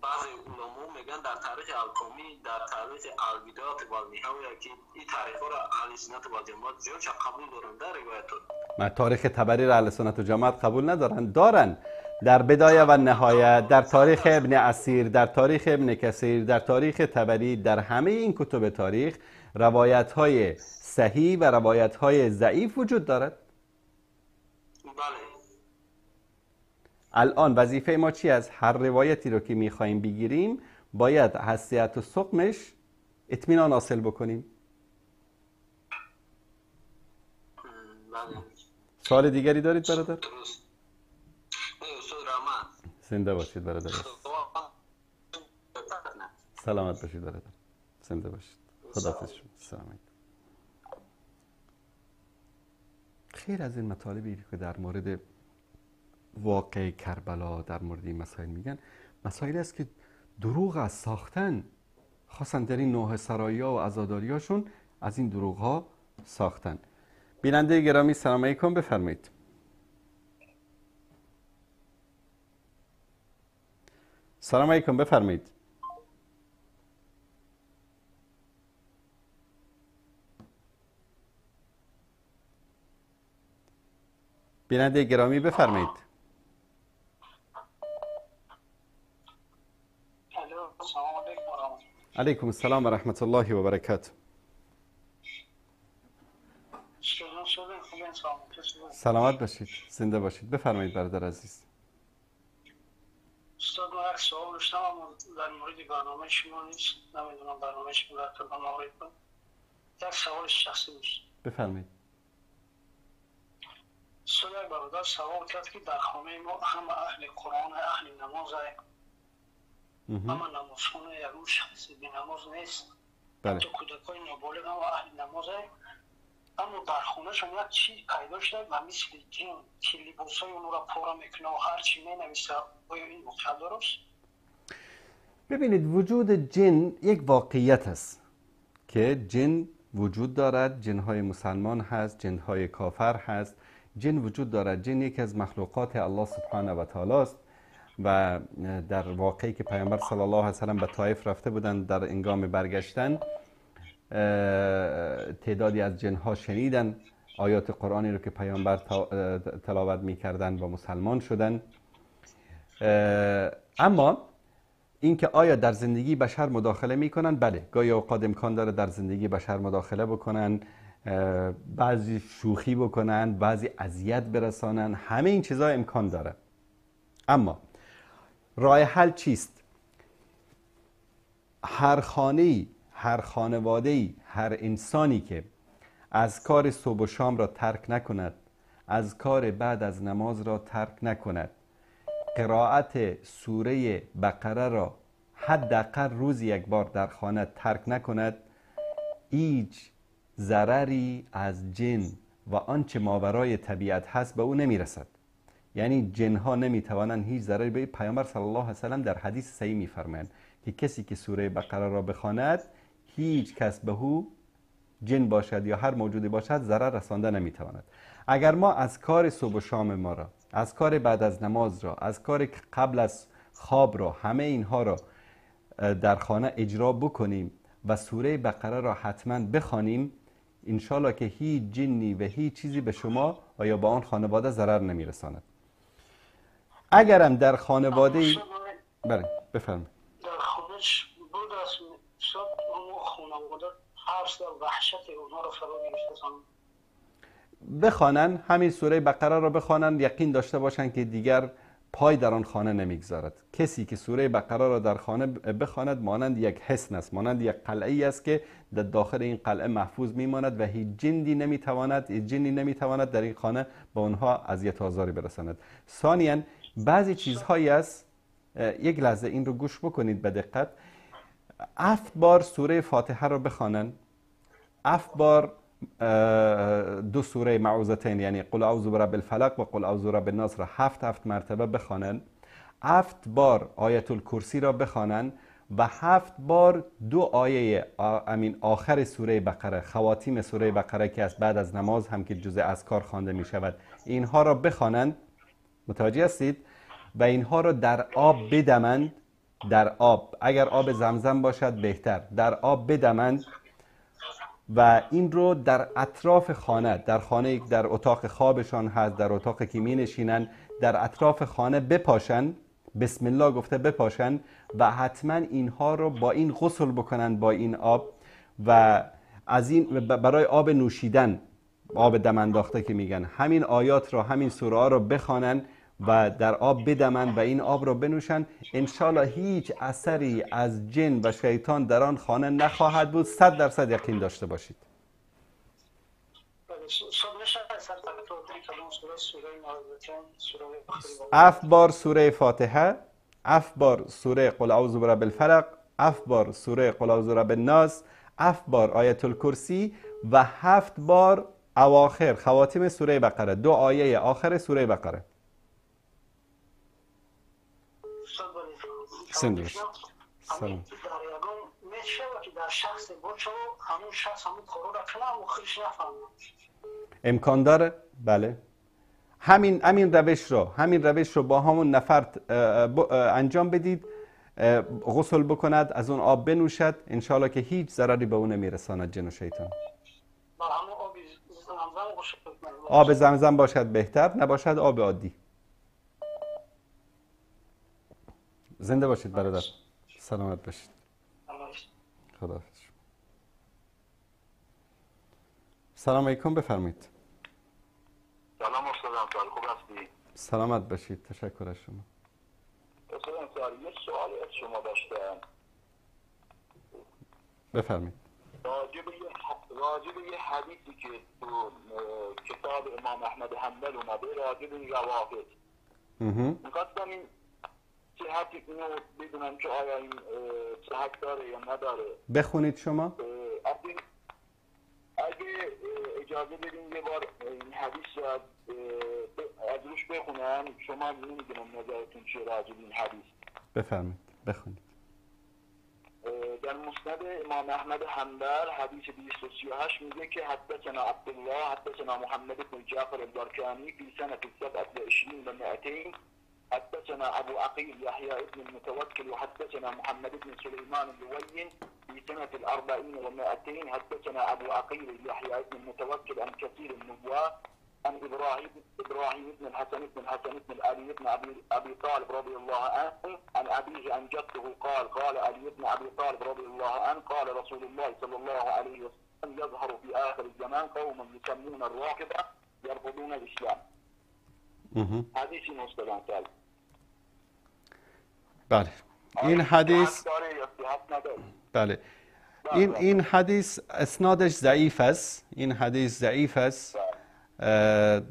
بعضی علما میگن در تاریخ الکامی، در تاریخ البدایات و النهایه که این تاریخ را اهل سنت و جماعت زیاد قبول دارن در روایت. ما تاریخ طبری را اهل سنت و جماعت قبول ندارن، دارن در بدایه و نهایت، در تاریخ ابن اسیر، در تاریخ ابن کثیر، در تاریخ طبری، در همه این کتب تاریخ روایت های صحیح و روایت های ضعیف وجود دارد. بله. الان وظیفه ما چی است؟ هر روایتی رو که میخوایم بگیریم باید حسیت و سقمش اطمینان حاصل بکنیم. سوال دیگری دارید برادر؟ زنده باشید برادر. سلامت باشید برادر. زنده باشید. خداحافظ شما. سلام علیکم. خیر از این مطالبی که در مورد واقع کربلا در مورد این مسائل میگن، مسائل است که دروغ از ساختن، خواستن در این نوح سرایا و عزاداریاشون از این دروغ ها ساختن. بیننده گرامی سلام علیکم، بفرمایید. سلام علیکم، بفرمایید. بیننده گرامی بفرمایید. علیکم السلام و رحمت الله و برکاته. سلامت باشید، زنده باشید. بفرمایید برادر عزیز. استاد من یک سوال داشتم در مورد برنامه شما نیست، نمیدونم برنامه شما در کدام مورد بود. یک سوال شخصی داشت. بفرمایید. استاد یک برادر سوال کرد که در خانه ما همه اهل قرآن، اهل نماز، همه نمازخونه، یک شخص بی نماز نیست. بله. حتی کودکای نابالغ هم اهل نماز، اما در خونهشون یک چیز پیدا شده و مثل جن که لباسای اونو را پاره میکنه و هر چی مینویسه. آیا این مقدر است؟ ببینید، وجود جن یک واقعیت است که جن وجود دارد. جنهای مسلمان هست، جنهای کافر هست، جن وجود دارد. جن یکی از مخلوقات الله سبحانه و تعالی است و در واقعی که پیامبر صلی الله علیه و سلم به طائف رفته بودند، در هنگام برگشتن تعدادی از جنها شنیدن آیات قرآنی رو که پیامبر تلاوت می‌کردند و مسلمان شدند. اما اینکه آیا در زندگی بشر مداخله میکنن؟ بله، گاهی اوقات امکان داره در زندگی بشر مداخله بکنن، بعضی شوخی بکنن، بعضی اذیت برسانن، همه این چیزها امکان داره. اما راه حل چیست؟ هر خانه‌ای، هر خانواده‌ای، هر انسانی که از کار صبح و شام را ترک نکند، از کار بعد از نماز را ترک نکند، قرائت سوره بقره را حداقل روزی یک بار در خانه ترک نکند، هیچ ضرری از جن و آنچه ماورای طبیعت هست به او نمیرسد. یعنی جنها نمیتوانند هیچ ضرری به پیامبر صلی الله علیه و سلم در حدیث صحیح میفرمایند که کسی که سوره بقره را بخواند هیچ کس به او، جن باشد یا هر موجودی باشد، ضرر رسانده نمیتواند. اگر ما از کار صبح و شام ما را، از کار بعد از نماز را، از کار قبل از خواب را، همه اینها را در خانه اجرا بکنیم و سوره بقره را حتما بخوانیم، انشالله که هیچ جنی و هیچ چیزی به شما و یا به آن خانواده ضرر نمیرساند. اگرم در خانواده، بله بفرمایید. در خانهش بود از خانواده ترس و وحشت اونها رو فرا گرفته. بخوانن همین سوره بقره را بخوانن، یقین داشته باشن که دیگر پای در آن خانه نمیگذارد. کسی که سوره بقره را در خانه بخواند مانند یک حصن است، مانند یک قلعه است که در داخل این قلعه محفوظ میماند و هیچ جنی نمیتواند، هیچ جنی نمیتواند در این خانه به آنها اذیت و آزاری برساند. ثانیاً بعضی چیزهایی است، یک لحظه این رو گوش بکنید به دقت. 7 بار سوره فاتحه را بخوانند، 7 بار دو سوره معوذتین یعنی قل اعوذ برب الفلق و قل اعوذ برب الناس را 7 مرتبه بخوانند، 7 بار آیت الکرسی را بخوانند و 7 بار دو آیه امین آخر سوره بقره، خواتیم سوره بقره که از بعد از نماز هم که جزء اذکار خوانده می شود، اینها را بخوانند. متوجه هستید؟ و اینها را در آب بدمند، در آب، اگر آب زمزم باشد بهتر، در آب بدمند و این رو در اطراف خانه، در خانه، در اتاق خوابشان هست، در اتاق که می نشینن، در اطراف خانه بپاشن، بسم الله گفته بپاشن و حتما اینها رو با این غسل بکنن با این آب و از این برای آب نوشیدن، آب دم انداخته که میگن، همین آیات رو، همین سوره ها رو بخوانن و در آب بدمند و این آب را بنوشند، انشالله هیچ اثری از جن و شیطان در آن خانه نخواهد بود. 100% یقین داشته باشید. 7 بار سوره فاتحه، 7 بار سوره قل اعوذ برب الفلق، 7 بار سوره قل اعوذ برب الناس، 7 بار آیت الکرسی و 7 بار اواخر خواتیم سوره بقره، 2 آیه آخر سوره بقره. سلام. امکان داره؟ بله. همین روش رو با همون نفر انجام بدید، غسل بکند، از اون آب بنوشد، انشالله که هیچ ضرری به اون نمیرساند جن و شیطان. آب زمزم باشد بهتر، نباشد آب عادی. زنده باشید برادر، سلامت باشید. خداحافظ. سلام علیکم، بفرمایید. سلام استاد، خوب هستی؟ سلامت باشید، تشکر از شما. استاد یه سوال از شما داشتم. بفرمایید. راجع به یه حدیثی که تو کتاب امام احمد حنبل اومده راجع به روافض. می‌خواستم این صحت اینو بدونم که آیا این صحت داره یا نداره. بخونید شما. اگه اجازه بدین یه بار این حدیث رو از روش بخونم، شما نمیدونم نظرتون چیه راجع به این حدیث. بفرمایید بخونید. در مسند امام احمد حنبل حدیث 238 میگه که حدثنا عبدالله حدثنا محمد بن جعفر البرکانی فی سنة 27 و200 حدثنا ابو عقيل يحيى بن المتوكل وحدثنا محمد بن سليمان اللوين في سنة 40 و200 حدثنا ابو عقيل يحيى بن المتوكل عن كثير النبوة عن ابراهيم بن الحسن بن الحسن بن علي بن ابي طالب رضي الله عنه عن ابيه عن جده قال قال علي بن ابي طالب رضي الله عنه قال رسول الله صلى الله عليه وسلم يظهر في اخر الزمان قوم يسمون الرافضة يرفضون الاسلام. حدیث مستدل. بله این حدیث، بله این حدیث اسنادش ضعیف است. این حدیث ضعیف است.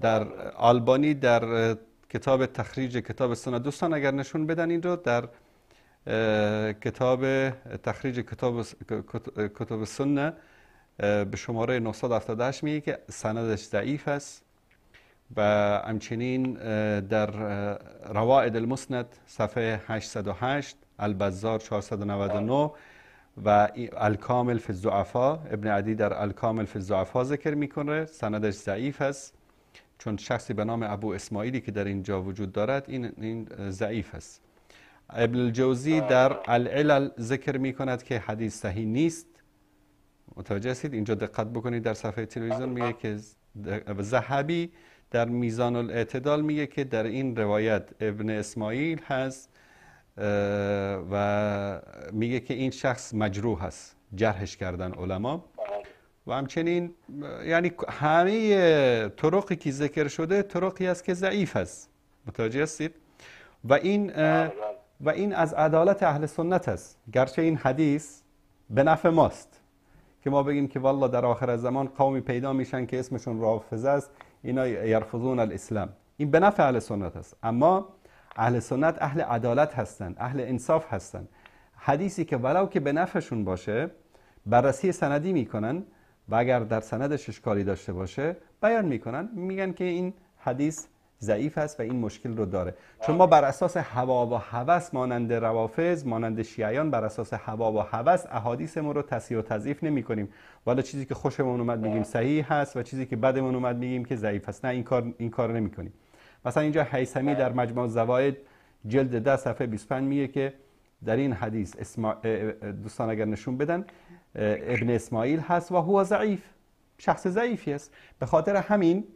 در آلبانی در کتاب تخریج کتاب سنت، دوستان اگر نشون بدن این رو، در کتاب تخریج کتاب سنت به شماره 978 میگه که سندش ضعیف است و همچنین در رواید المسند صفحه 808، البزار 499 و الکامل فی الضعفاء، ابن عدی در الکامل فی الضعفاء ذکر میکنه سندش ضعیف است، چون شخصی به نام ابو اسماعیلی که در اینجا وجود دارد این ضعیف است. ابن الجوزی در العلل ذکر میکند که حدیث صحیح نیست. متوجه هستید؟ اینجا دقت بکنید در صفحه تلویزیون میگه که ذهبی در میزان الاعتدال میگه که در این روایت ابن اسماعیل هست و میگه که این شخص مجروح هست، جرحش کردن علما. و همچنین یعنی همه طرقی که ذکر شده طرقی است که ضعیف است. متوجه هستید؟ و این از عدالت اهل سنت است. گرچه این حدیث به نفع ماست که ما بگیم که والله در آخر زمان قومی پیدا میشن که اسمشون رافضه است، اینا یرفضون الاسلام. این به نفع اهل سنت است، اما اهل سنت اهل عدالت هستند، اهل انصاف هستند. حدیثی که ولو که به نفعشون باشه بررسی سندی میکنن و اگر در سندش اشکالی داشته باشه بیان میکنن، میگن که این حدیث ضعیف است و این مشکل رو داره. چون ما بر اساس هوا و هوس مانند روافض، مانند شیعیان، بر اساس هوا و هوس احادیثمون رو تصحیح و تضعیف نمی کنیم. والا چیزی که خوشمون اومد میگیم صحیح هست و چیزی که بدمون اومد میگیم که ضعیف هست. نه، این کار نمی کنیم. مثلا اینجا هیثمی در مجموع الزواید جلد 10 صفحه 25 میگه که در این حدیث دوستان اگر نشون بدن ابن اسماعیل هست و هو ضعیف، شخص ضعیفی است. به خاطر همین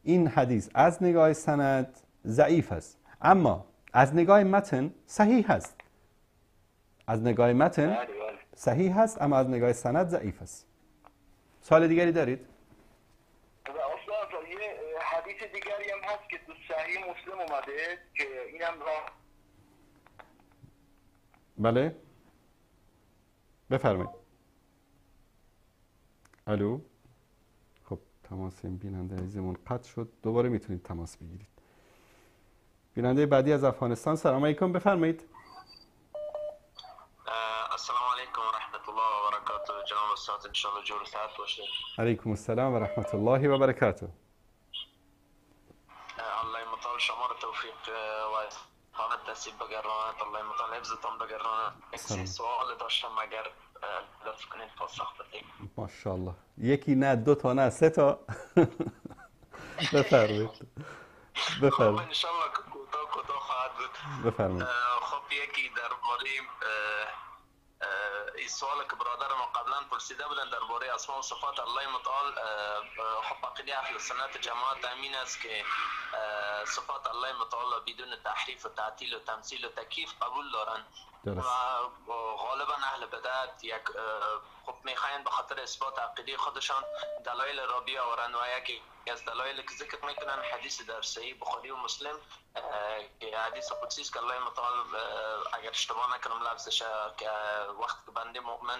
این حدیث از نگاه سند ضعیف است، اما از نگاه متن صحیح است. از نگاه متن صحیح است اما از نگاه سند ضعیف است. سوال دیگری دارید؟ استاد یه حدیث دیگری هم هست که تو صحیح مسلم اومده که اینم راه. بله بفرمایید. الو. خب تماس این بیننده عزیزمون قطع شد، دوباره میتونید تماس بگیرید. بیننده بعدی از افغانستان، سلام علیکم، بفرمایید. السلام علیکم و رحمت الله و برکاته. جناب استاد ان شاء الله جور ساعت باشه. علیکم السلام و رحمت الله و برکاته. الله متعال شما را توفیق و استقامت نصیب بگرداند. الله متعال حفظتان بگرداند. یک سوال داشتم اگر لطف کنید پاسخ بدید. ماشاءالله، یکی نه، دو تا نه، سه تا. بفرمایید. بفرمایید. ان شاء الله کوتاه کوتاه خواهد بود. بفرمایید. خب یکی درباره این سوال که برادر ما قبلا پرسیده بودن درباره اسماء و صفات الله متعال، خب عقیده اهل سنت جماعت امین است که صفات الله متعال بدون تحریف و تعطیل و تمثیل و تکییف قبول دارند و غالبا اهل بدعت یک خب میخواین به خاطر اثبات عقیده خودشان دلایل را بیاورند و یکی از دلایل که ذکر میکنن حدیث در صحیح بخاری و مسلم که حدیث قدسی است که الله متعال اگر اشتباه نکنم لفظش که وقت که بنده مؤمن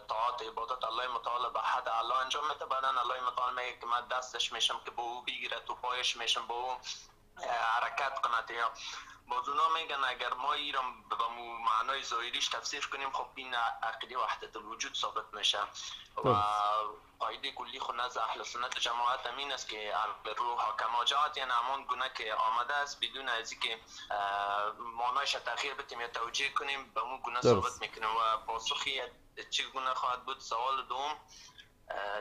طاعت عبادت الله متعال به حد اعلی انجام میده، بعدا الله متعال میگه که من دستش میشم که به او بگیره، تو پایش میشم به او حرکت کنه. یا باز اونا میگن اگر ما ایران به معنای ظاهریش تفسیر کنیم خب این عقیده وحدت الوجود ثابت میشه و قاعده کلی خود نزد اهل سنت جماعت امین است که روح کما جاءت، یعنی همان گونه که آمده است بدون از اینکه معنایش تغییر بدیم یا توجیه کنیم به مو گونه ثابت میکنیم. و پاسخی چه گونه خواهد بود؟ سوال دوم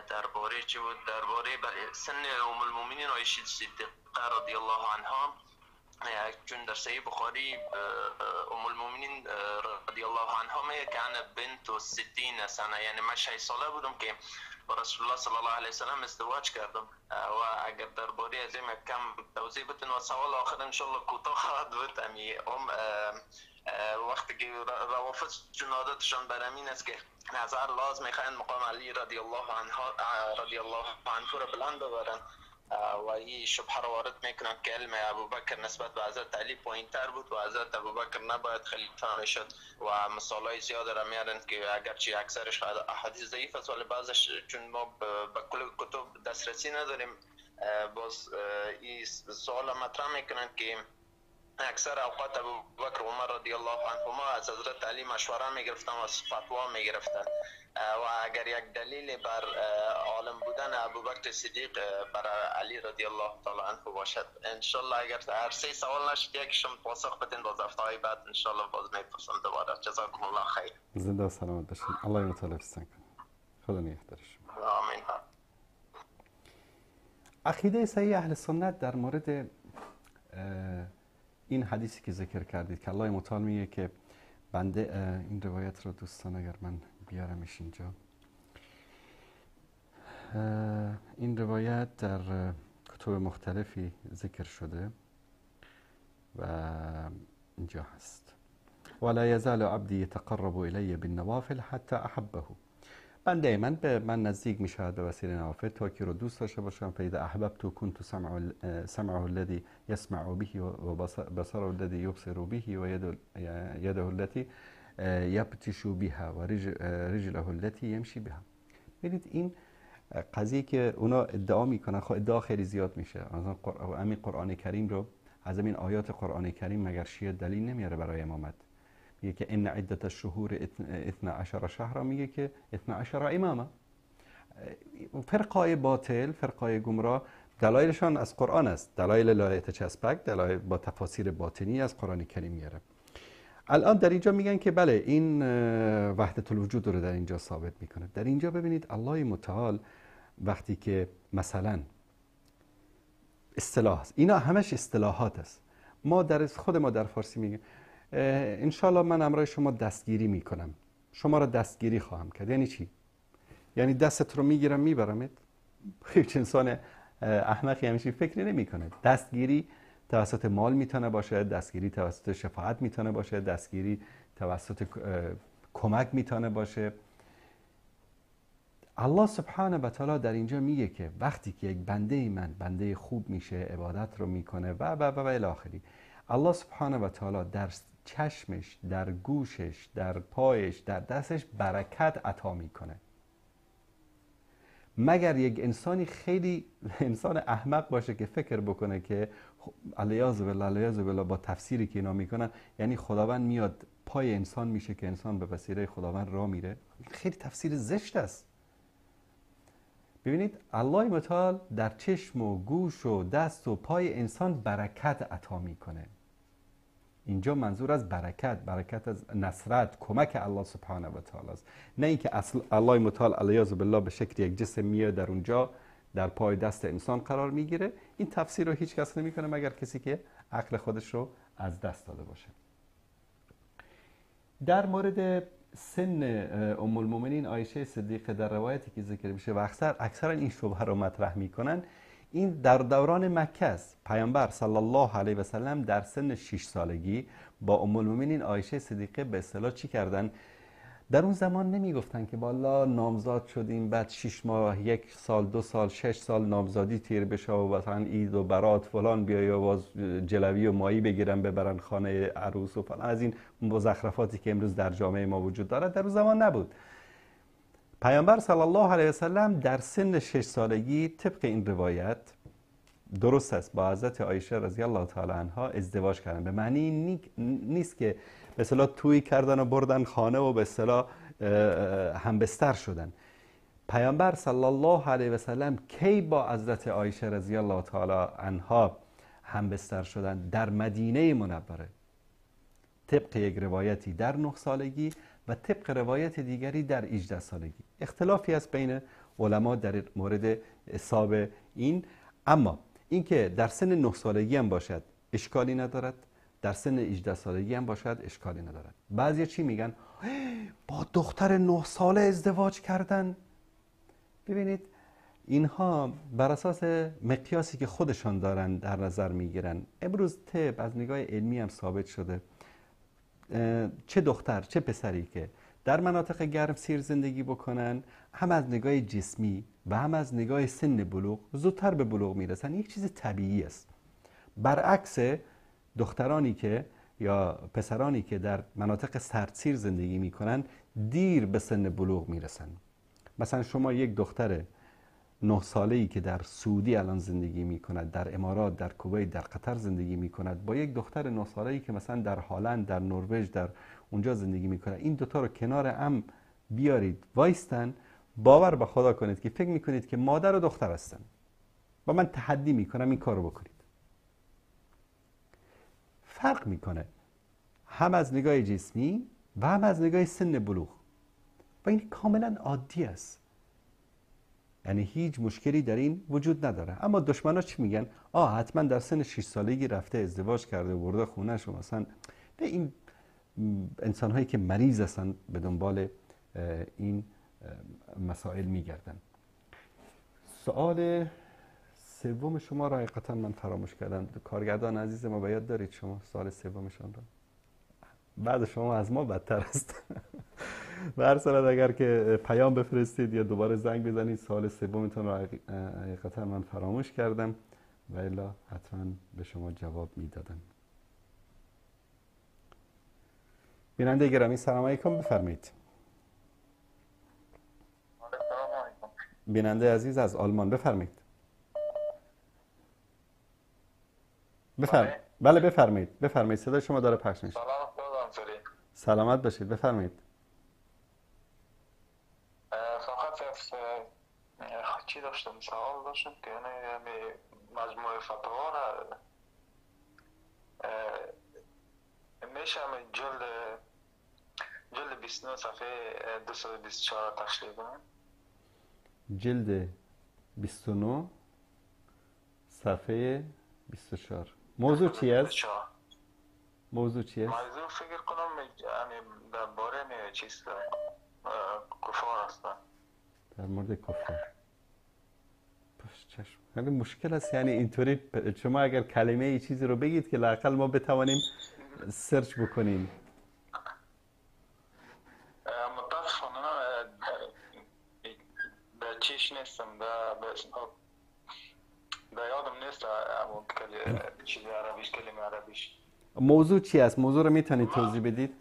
درباره چه بود؟ درباره سن ام المؤمنین عایشه صدیقه رضی الله عنها، چون در صحیح بخاری ام المؤمنین رضی الله عنها میگه که انا بنت 60 سنه، یعنی من 6 ساله بودم که با رسول الله صلی الله علیه وسلم ازدواج کردم. و اگر درباره از این کم توضیح بدین. و سوال آخر ان شاء الله کوتاه خواهد بود. وقتی که روافض چون عادتشان بر همین است که نظر لازم میخواین مقام علی رضی الله عنه رضی الله عنه را بلند ببرن و این شبهه را وارد میکنن که علم ابوبکر نسبت به حضرت علی پایینتر بود و حضرت ابوبکر نباید خلیفه میشد و مثالای زیاد را میارن که اگرچه اکثرش احادیث ضعیف است ولی بعضش چون ما به کل کتب دسترسی نداریم باز این سوال مطرح میکنن که اکثر اوقات ابوبکر و عمر رضی الله عنهما از حضرت علی مشوره میگرفتن و فتوا میگرفتن و اگر یک دلیل بر عالم بودن ابوبکر صدیق بر علی رضی الله تعالی عنه باشد. انشالله اگر هر سه سوال نشد یکیشون پاسخ بدین باز هفته بعد انشالله باز میپرسم دوباره. جزاکم الله خیر. زنده و سلامت باشین. الله متعال حفظتان کنه. خدا نگهدار شما. آمین. عقیده صحیح اهل سنت در مورد این حدیثی که ذکر کردید که الله متعال میگه که بنده، این روایت رو دوستان اگر من بیارمش اینجا، این روایت در کتب مختلفی ذکر شده و اینجا هست: ولا یزال عبدی یتقرب الی بالنوافل حتی احبه. بنده من به من نزدیک می شود به وسیله نوافل تا که رو دوست داشته باشم. فاذا احببت كنت سمعه الذي يسمع به وبصره الذي يبصر به ويده التي يبطش بها ورجله التي يمشي بها. ببینید این قضیه که اونا ادعا میکنن، خب ادعا خیلی زیاد میشه. مثلا همین قرآن کریم رو، از همین آیات قرآن کریم مگر شیعه دلیل نمیاره برای امامت؟ میگه که ان عدت الشهور 12 شهرا، میگه که 12 امامه. فرقای باطل، فرقای گمراه، دلایلشان از قرآن است، دلایل لایت چسبک، دلایل با تفاسیر باطنی از قرآن کریم میاره. الان در اینجا میگن که بله این وحدت الوجود رو در اینجا ثابت میکنه. در اینجا ببینید الله متعال وقتی که مثلا اصطلاح است، اینا همش اصطلاحات است، ما در خود ما در فارسی میگیم انشالله من امرای شما دستگیری میکنم، شما را دستگیری خواهم کرد. یعنی چی؟ یعنی دستت رو میگیرم میبرمت؟ هیچ انسان احمقی همیشه فکری نمیکنه. دستگیری توسط مال میتونه باشه، دستگیری توسط شفاعت میتونه باشه، دستگیری توسط کمک میتونه باشه. الله سبحانه و تعالی در اینجا میگه که وقتی که یک بنده من بنده خوب میشه، عبادت رو میکنه و و و و الی آخری، الله سبحانه و تعالی در چشمش، در گوشش، در پایش، در دستش برکت عطا میکنه. مگر یک انسانی خیلی انسان احمق باشه که فکر بکنه که علیاذ بالله علیاذ بالله با تفسیری که اینا میکنن یعنی خداوند میاد پای انسان میشه که انسان به وسیله خداوند راه میره. خیلی تفسیر زشت است. ببینید الله متعال در چشم و گوش و دست و پای انسان برکت عطا میکنه. اینجا منظور از برکت، برکت از نصرت، کمک الله سبحانه و تعالی است، نه اینکه اصل الله متعال علیاذ بالله به شکل یک جسم میاد در اونجا در پای دست انسان قرار میگیره. این تفسیر رو هیچ کس نمیکنه مگر کسی که عقل خودش رو از دست داده باشه. در مورد سن ام المؤمنین عایشه صدیقه در روایتی که ذکر میشه و اکثرا این شبهه رو مطرح میکنن، این در دوران مکه است. پیامبر صلی الله علیه و سلم در سن 6 سالگی با ام المؤمنین عایشه صدیقه به اصطلاح چی کردن؟ در اون زمان نمیگفتن که بالا نامزاد شدیم بعد 6 ماه، 1 سال، 2 سال، 6 سال نامزادی تیر بشه و مثلا عید و برات فلان بیای و باز جلوی و مایی بگیرن ببرن خانه عروس و فلان، از این مزخرفاتی که امروز در جامعه ما وجود دارد در اون زمان نبود. پیامبر صلی الله علیه و سلم در سن 6 سالگی طبق این روایت درست است با حضرت عایشه رضی الله تعالی عنها ازدواج کردن. به معنی نیست که به اصطلاح توی کردن و بردن خانه و به اصطلاح همبستر شدن. پیامبر صلی الله علیه و سلم کی با حضرت عایشه رضی الله تعالی عنها همبستر شدن؟ در مدینه منوره، طبق یک روایتی در 9 سالگی و طبق روایت دیگری در 18 سالگی. اختلافی است بین علما در مورد حساب این، اما اینکه در سن 9 سالگی هم باشد اشکالی ندارد، در سن 18 سالگی هم باشد اشکالی ندارد. بعضی چی میگن؟ با دختر 9 ساله ازدواج کردن. ببینید اینها بر اساس مقیاسی که خودشان دارن در نظر میگیرن. امروز طب از نگاه علمی هم ثابت شده چه دختر چه پسری که در مناطق گرم سیر زندگی بکنن، هم از نگاه جسمی و هم از نگاه سن بلوغ زودتر به بلوغ میرسن. یک چیز طبیعی است. برعکس دخترانی که یا پسرانی که در مناطق سردسیر زندگی میکنن دیر به سن بلوغ میرسن. مثلا شما یک دختر 9 ساله‌ای که در سعودی الان زندگی میکند، در امارات، در کویت، در قطر زندگی میکند، با یک دختر 9 ساله‌ای که مثلا در هلند، در نروژ، در اونجا زندگی میکند، این دوتا رو کنار هم بیارید وایستن، باور به خدا کنید که فکر میکنید که مادر و دختر هستن. با من تحدی میکنم این کارو بکنید. فرق میکنه هم از نگاه جسمی و هم از نگاه سن بلوغ و این کاملا عادی است، یعنی هیچ مشکلی در این وجود نداره. اما دشمنا چی میگن؟ آه حتما در سن 6 سالگی رفته ازدواج کرده و برده خونه‌ش و مثلا. نه، این انسان هایی که مریض هستن به دنبال این مسائل میگردن. سوال سوم شما را حقیقتا من فراموش کردم. کارگردان عزیز ما به یاد دارید شما سوال سومشان را؟ بعد شما از ما بدتر است. به هر صورت اگر که پیام بفرستید یا دوباره زنگ بزنید سوال سومتون را حقیقتا من فراموش کردم و الا حتما به شما جواب میدادم. بیننده گرامی سلام علیکم، بفرمایید. بیننده عزیز از آلمان بفرمایید. بفرمایید. بله بفرمایید، بفرمایید، صدای شما داره پخش میشه. سلامت باشید، بفرمایید. فقط چی داشتم سوال داشتم که یعنی مجموعه فتوا را میشه جلد 29 صفحه 224 تشریح کنم؟ جلد 29 صفحه 24. موضوع چی است؟ موضوع چی است؟ موضوع فکر کنم یعنی درباره چیز کفار است. در مورد کفار. چشم. خیلی مشکل است، یعنی اینطوری شما اگر کلمه ای چیزی رو بگید که لااقل ما بتوانیم سرچ بکنیم. متاسفانه چیش نیستم، در یادم نیست چیز عربیش، کلمه عربیش. موضوع چی است؟ موضوع رو میتونید توضیح بدید؟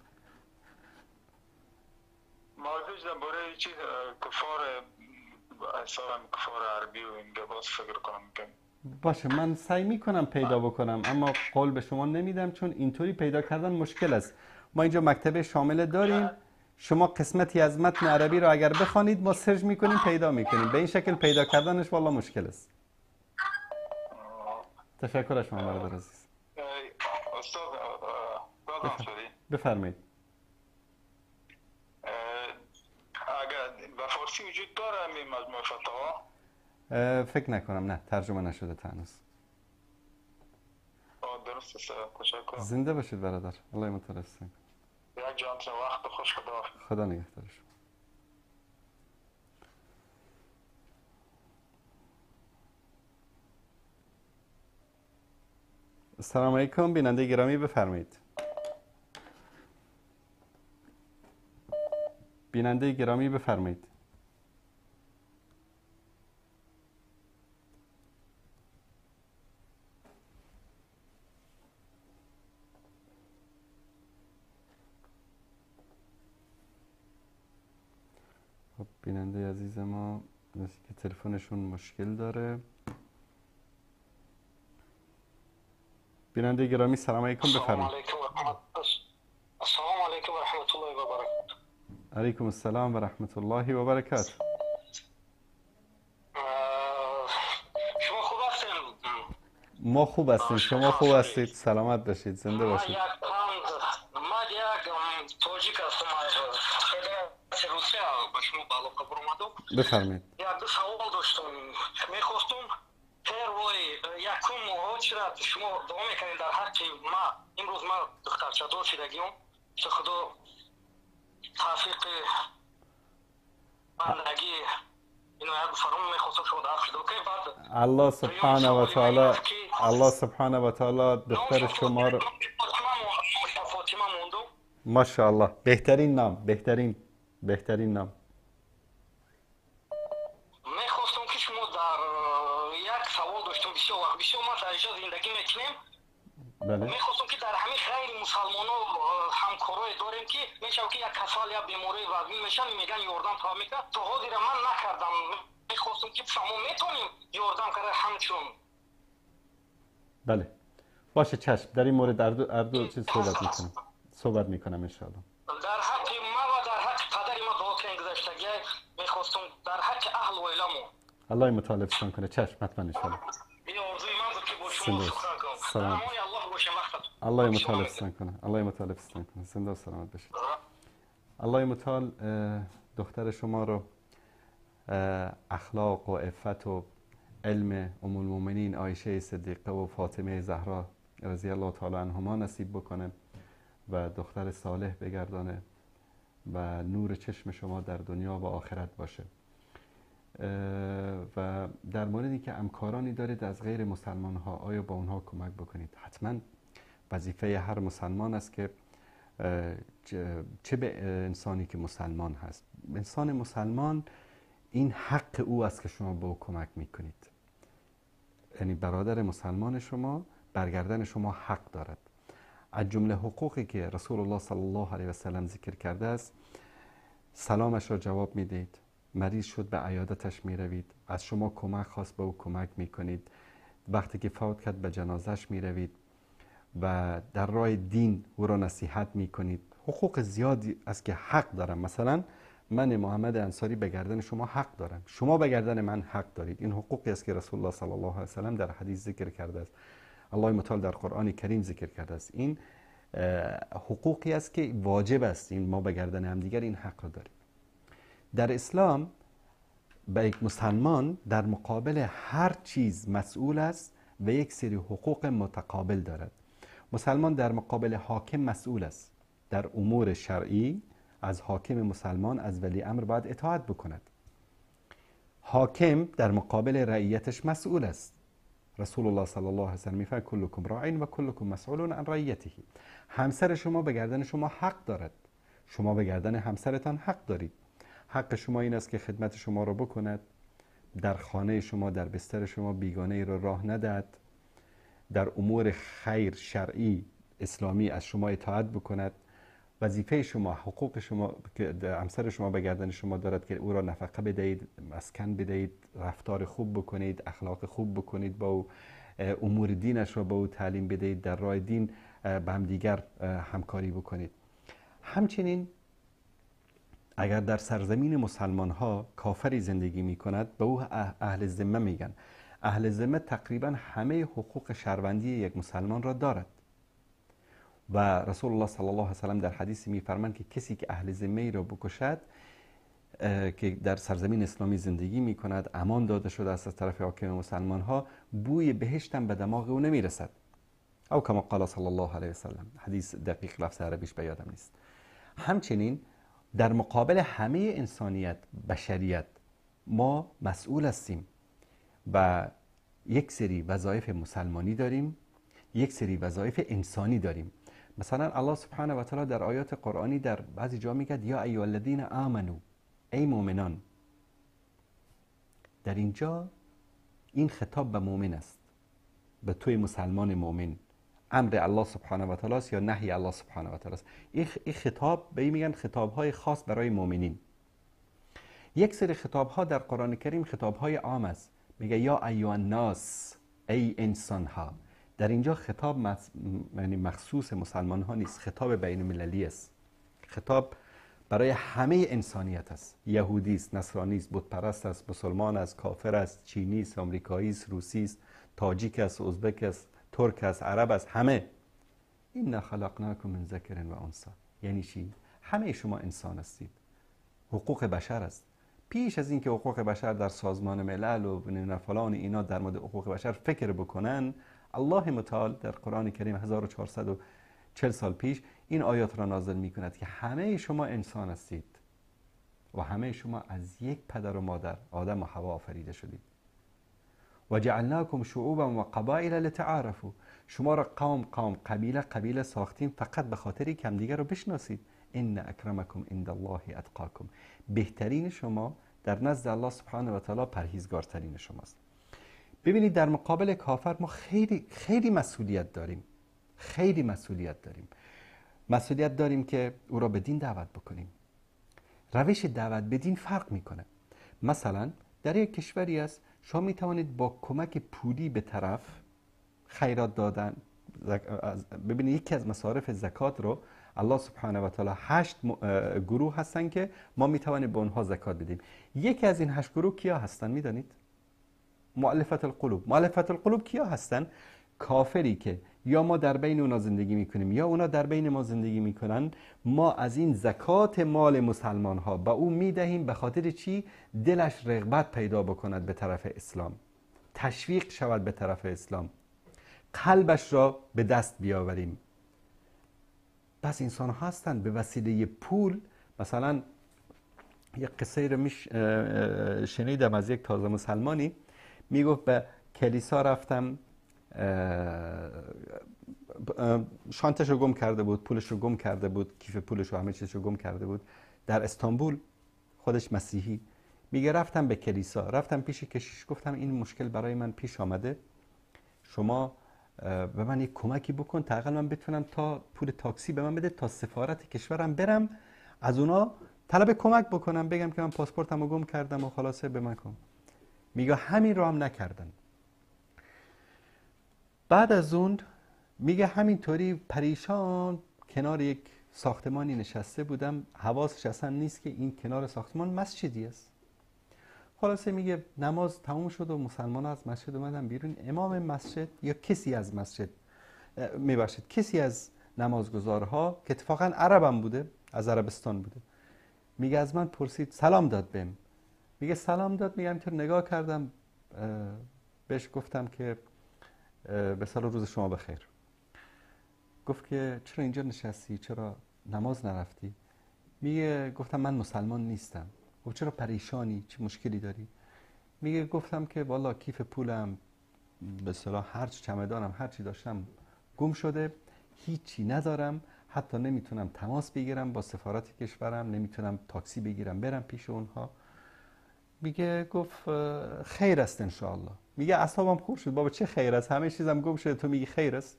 موضوع درباره چیز کفار، اصلا کفار عربی و این باز فکر کنم که باشه. من سعی میکنم پیدا بکنم، اما قول به شما نمیدم چون اینطوری پیدا کردن مشکل است. ما اینجا مکتبه شامل داریم، شما قسمتی از متن عربی رو اگر بخوانید ما سرچ میکنیم پیدا میکنیم. به این شکل پیدا کردنش والله مشکل است. تشکر از شما برادر عزیز. استاد بفرمایید. اگر به فارسی وجود داره همین مجموعه فتاوا؟ فکر نکنم، نه ترجمه نشده تا هنوز. درست است، تشکر. زنده باشید برادر، الله متعال. یک جان وقت خوش، خدا خدا نگهدار شما. السلام علیکم بیننده گرامی، بفرمایید. بیننده گرامی بفرمایید. خب بیننده عزیز ما مثل که تلفنشون مشکل داره. بیننده گرامی سلام علیکم، بفرمایید. السلام علیکم و رحمت الله و برکاته. علیکم السلام و رحمت الله و برکاته. شما خوب هستین؟ ما خوب هستیم، شما خوب هستید؟ سلامت باشید، زنده باشید. من یک تاجیک هستم از فدراسیون روسیه، با شما به علاقه برآمدم. بفرمایید. یک دو سوال داشتم، میخواستم یکم چرا شما دعا میکنید در حق ما. امروز ما دخترچه دور شدگیم که خدا توفیق بندگی اینو یک فرمان میخواستم شما در حق دعا کنید. بعد الله سبحانه و تعالی، الله سبحانه و تعالی دختر شما رو فاطمه موندم. ماشاءالله، بهترین نام، بهترین بهترین نام. میخواستم که شما در یک سوال داشتم، بسیار وقت بسیار ما در اینجا زندگی میکنیم. بله. میخواستم که در همین غیر مسلمان ها همکارای داریم که میشه که یک کسال یا بیماری وزمین میشن، میگن یاردم تا میکنن، تا حاضر من نکردم. میخواستم که شما میتونیم یاردم کرده همچون. بله باشه، چشم. در این مورد اردو چیز صحبت میکنم، صحبت میکنم انشاءالله. در حق ما و در حق پدر ما دعا کنید گذشتگی. میخواستم در حق اهل و عیالمون الله متعال حفظتان کنه. چشم، حتما انشاءالله. این آرزوی من بود که با شما سخن کنم. سلام. الله باشه وقت. الله متعال حفظتان کنه. الله متعال حفظتان کنه. زنده و سلامت باشید. الله متعال دختر شما رو اخلاق و عفت و علم ام المؤمنین عایشه صدیقه و فاطمه زهرا رضی الله تعالی عنهما نصیب بکنه و دختر صالح بگردانه و نور چشم شما در دنیا و آخرت باشه. و در موردی که همکارانی دارید از غیر مسلمان ها، آیا با اونها کمک بکنید؟ حتما وظیفه هر مسلمان است که چه به انسانی که مسلمان هست، انسان مسلمان این حق او است که شما به او کمک میکنید. یعنی برادر مسلمان شما برگردن شما حق دارد. از جمله حقوقی که رسول الله صلی الله علیه و سلم ذکر کرده است، سلامش را جواب میدید، مریض شد به عیادتش میروید، از شما کمک خواست به او کمک میکنید، وقتی که فوت کرد به جنازش میروید و در راه دین او را نصیحت میکنید. حقوق زیادی است که حق دارم. مثلا من محمد انصاری به گردن شما حق دارم، شما به گردن من حق دارید. این حقوقی است که رسول الله صلی الله علیه و سلم در حدیث ذکر کرده است، الله متعال در قرآن کریم ذکر کرده است. این حقوقی است که واجب است، این ما به گردن همدیگر این حق را داریم. در اسلام به یک مسلمان در مقابل هر چیز مسئول است و یک سری حقوق متقابل دارد. مسلمان در مقابل حاکم مسئول است. در امور شرعی از حاکم مسلمان، از ولی امر باید اطاعت بکند. حاکم در مقابل رعیتش مسئول است. رسول الله صلی الله علیه و سلم میفرماید کلکم راع و کلکم مسئول عن رعیته. همسر شما به گردن شما حق دارد، شما به گردن همسرتان حق دارید. حق شما این است که خدمت شما را بکند، در خانه شما، در بستر شما بیگانه ای را راه ندهد، در امور خیر شرعی اسلامی از شما اطاعت بکند. وظیفه شما، حقوق شما که همسر شما به گردن شما دارد که او را نفقه بدهید، مسکن بدهید، رفتار خوب بکنید، اخلاق خوب بکنید با او، امور دینش را به او تعلیم بدهید، در راه دین به هم دیگر همکاری بکنید. همچنین اگر در سرزمین مسلمان ها کافری زندگی می کند، به او اهل ذمه میگن. اهل ذمه تقریبا همه حقوق شهروندی یک مسلمان را دارد و رسول الله صلی الله علیه و سلم در حدیث میفرمایند که کسی که اهل ذمه ای را بکشد که در سرزمین اسلامی زندگی می کند، امان داده شده است از طرف حاکم مسلمان ها، بوی بهشت هم به دماغ او نمی رسد. او کما قال صلی الله علیه و سلم. حدیث دقیق لفظ عربیش به یادم نیست. همچنین در مقابل همه انسانیت، بشریت، ما مسئول هستیم و یک سری وظایف مسلمانی داریم، یک سری وظایف انسانی داریم. مثلا الله سبحانه و تعالی در آیات قرآنی در بعضی جا میگه یا ایها الذین آمنو، ای مؤمنان. در اینجا این خطاب به مؤمن است، به توی مسلمان مؤمن. امر الله سبحانه و تعالی است یا نهی الله سبحانه و تعالی است. این خطاب به این میگن خطاب های خاص برای مؤمنین. یک سری خطاب ها در قرآن کریم خطاب های عام است، میگه یا ایها الناس، ای انسان ها. در اینجا خطاب یعنی مخصوص مسلمان ها نیست، خطاب بین المللی است، خطاب برای همه انسانیت است. یهودی است، نصرانی است، بت پرست است، مسلمان است، کافر است، چینی است، آمریکایی است، روسی است، تاجیک است، ازبک است، ترک است، عرب است، همه. انا خلقناکم من ذکر و انثی. یعنی چی؟ همه شما انسان هستید. حقوق بشر است. پیش از اینکه حقوق بشر در سازمان ملل و فلان اینا در مورد حقوق بشر فکر بکنن، الله متعال در قرآن کریم 1440 سال پیش این آیات را نازل می کند که همه شما انسان هستید و همه شما از یک پدر و مادر، آدم و حوا، آفریده شدید. و جعلناکم شعوبا و قبایل لتعارفوا. شما را قوم قوم، قبیله قبیله ساختیم فقط به خاطر که همدیگر رو بشناسید. ان اکرمکم عند الله اتقاکم. بهترین شما در نزد الله سبحانه و تعالی پرهیزگارترین شماست. ببینید در مقابل کافر ما خیلی خیلی مسئولیت داریم، خیلی مسئولیت داریم. مسئولیت داریم که او را به دین دعوت بکنیم. روش دعوت به دین فرق میکنه. مثلا در یک کشوری است شما میتوانید با کمک پولی به طرف خیرات دادن. ببینید یکی از مصارف زکات رو الله سبحانه و تعالی 8 گروه هستن که ما میتوانیم به اونها زکات بدیم. یکی از این 8 گروه کیا هستن میدانید؟ مؤلفة القلوب. مؤلفة القلوب کیا هستن؟ کافری که یا ما در بین اونا زندگی میکنیم یا اونا در بین ما زندگی میکنن. ما از این زکات مال مسلمان ها به او میدهیم به خاطر چی؟ دلش رغبت پیدا بکند به طرف اسلام، تشویق شود به طرف اسلام، قلبش را به دست بیاوریم. بس انسان ها هستن به وسیله پول. مثلا یک قصه رو شنیدم از یک تازه مسلمانی، میگفت به کلیسا رفتم، شانتش رو گم کرده بود، پولش رو گم کرده بود، کیف پولش رو همه چیزش رو گم کرده بود در استانبول، خودش مسیحی. میگه رفتم به کلیسا، رفتم پیش کشیش، گفتم این مشکل برای من پیش آمده، شما به من یک کمکی بکن تا حداقل من بتونم تا پول تاکسی به من بده تا سفارت کشورم برم، از اونا طلب کمک بکنم، بگم که من پاسپورتم رو گم کردم و خلاصه به من کن. میگه همین رو هم نکردن. بعد از اون میگه همینطوری پریشان کنار یک ساختمانی نشسته بودم، حواسش اصلا نیست که این کنار ساختمان مسجدی است. خلاصه میگه نماز تموم شد و مسلمان از مسجد اومدن بیرون. امام مسجد یا کسی از مسجد، میبخشید، کسی از نمازگزارها که اتفاقا عربم بوده، از عربستان بوده، میگه از من پرسید، سلام داد بهم. میگه سلام داد، میگه همینطور نگاه کردم بهش گفتم که به سال روز شما بخیر. گفت که چرا اینجا نشستی، چرا نماز نرفتی؟ میگه گفتم من مسلمان نیستم. گفت چرا پریشانی، چه مشکلی داری؟ میگه گفتم که والا کیف پولم، به اصطلاح هر چی چمدانم، هر چی داشتم گم شده، هیچی ندارم، حتی نمیتونم تماس بگیرم با سفارت کشورم، نمیتونم تاکسی بگیرم برم پیش اونها. میگه گفت خیر است انشاءالله. میگه اعصابم خورد شد، بابا چه خیر است، همه چیزم گم شده تو میگی خیر است.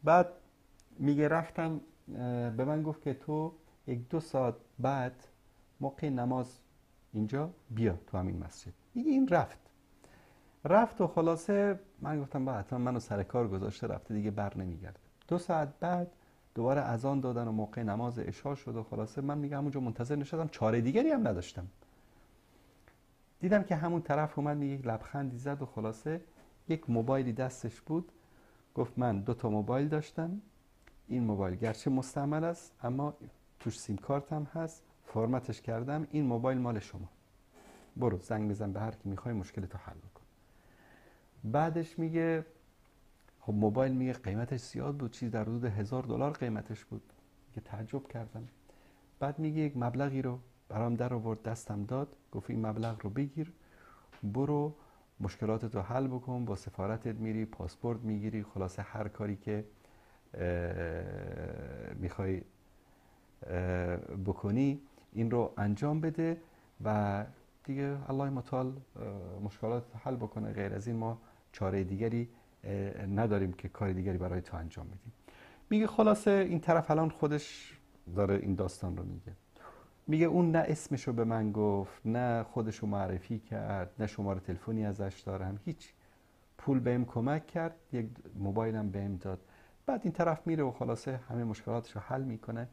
بعد میگه رفتم به من گفت که تو 1-2 ساعت بعد موقع نماز اینجا بیا تو همین مسجد. میگه این رفت و خلاصه من گفتم با حتما منو سر کار گذاشته رفته دیگه بر نمیگرده. 2 ساعت بعد دوباره اذان دادن و موقع نماز عشا شد و خلاصه من میگم همونجا منتظر نشستم، چاره دیگری هم نداشتم. دیدم که همون طرف اومد، یک لبخندی زد و خلاصه یک موبایلی دستش بود. گفت من 2 تا موبایل داشتم، این موبایل گرچه مستعمل است اما توش سیم کارت هم هست، فرمتش کردم، این موبایل مال شما، برو زنگ بزن به هر کی میخوای مشکل تو حل بکن. بعدش میگه خب موبایل میگه قیمتش زیاد بود، چیز در حدود $1000 قیمتش بود. میگه تعجب کردم. بعد میگه یک مبلغی رو برام در آورد، دستم داد، گفت این مبلغ رو بگیر برو مشکلاتت رو حل بکن، با سفارتت میری پاسپورت میگیری، خلاصه هر کاری که میخوای بکنی این رو انجام بده و دیگه الله متعال مشکلات حل بکنه، غیر از این ما چاره دیگری نداریم که کار دیگری برای تو انجام بدیم. میگه خلاصه این طرف الان خودش داره این داستان رو میگه. میگه اون نه اسمشو به من گفت، نه خودشو معرفی کرد، نه شماره تلفنی ازش دارم، هیچ. پول بهم کمک کرد، یک موبایلم بهم داد. بعد این طرف میره و خلاصه همه مشکلاتشو حل میکنه.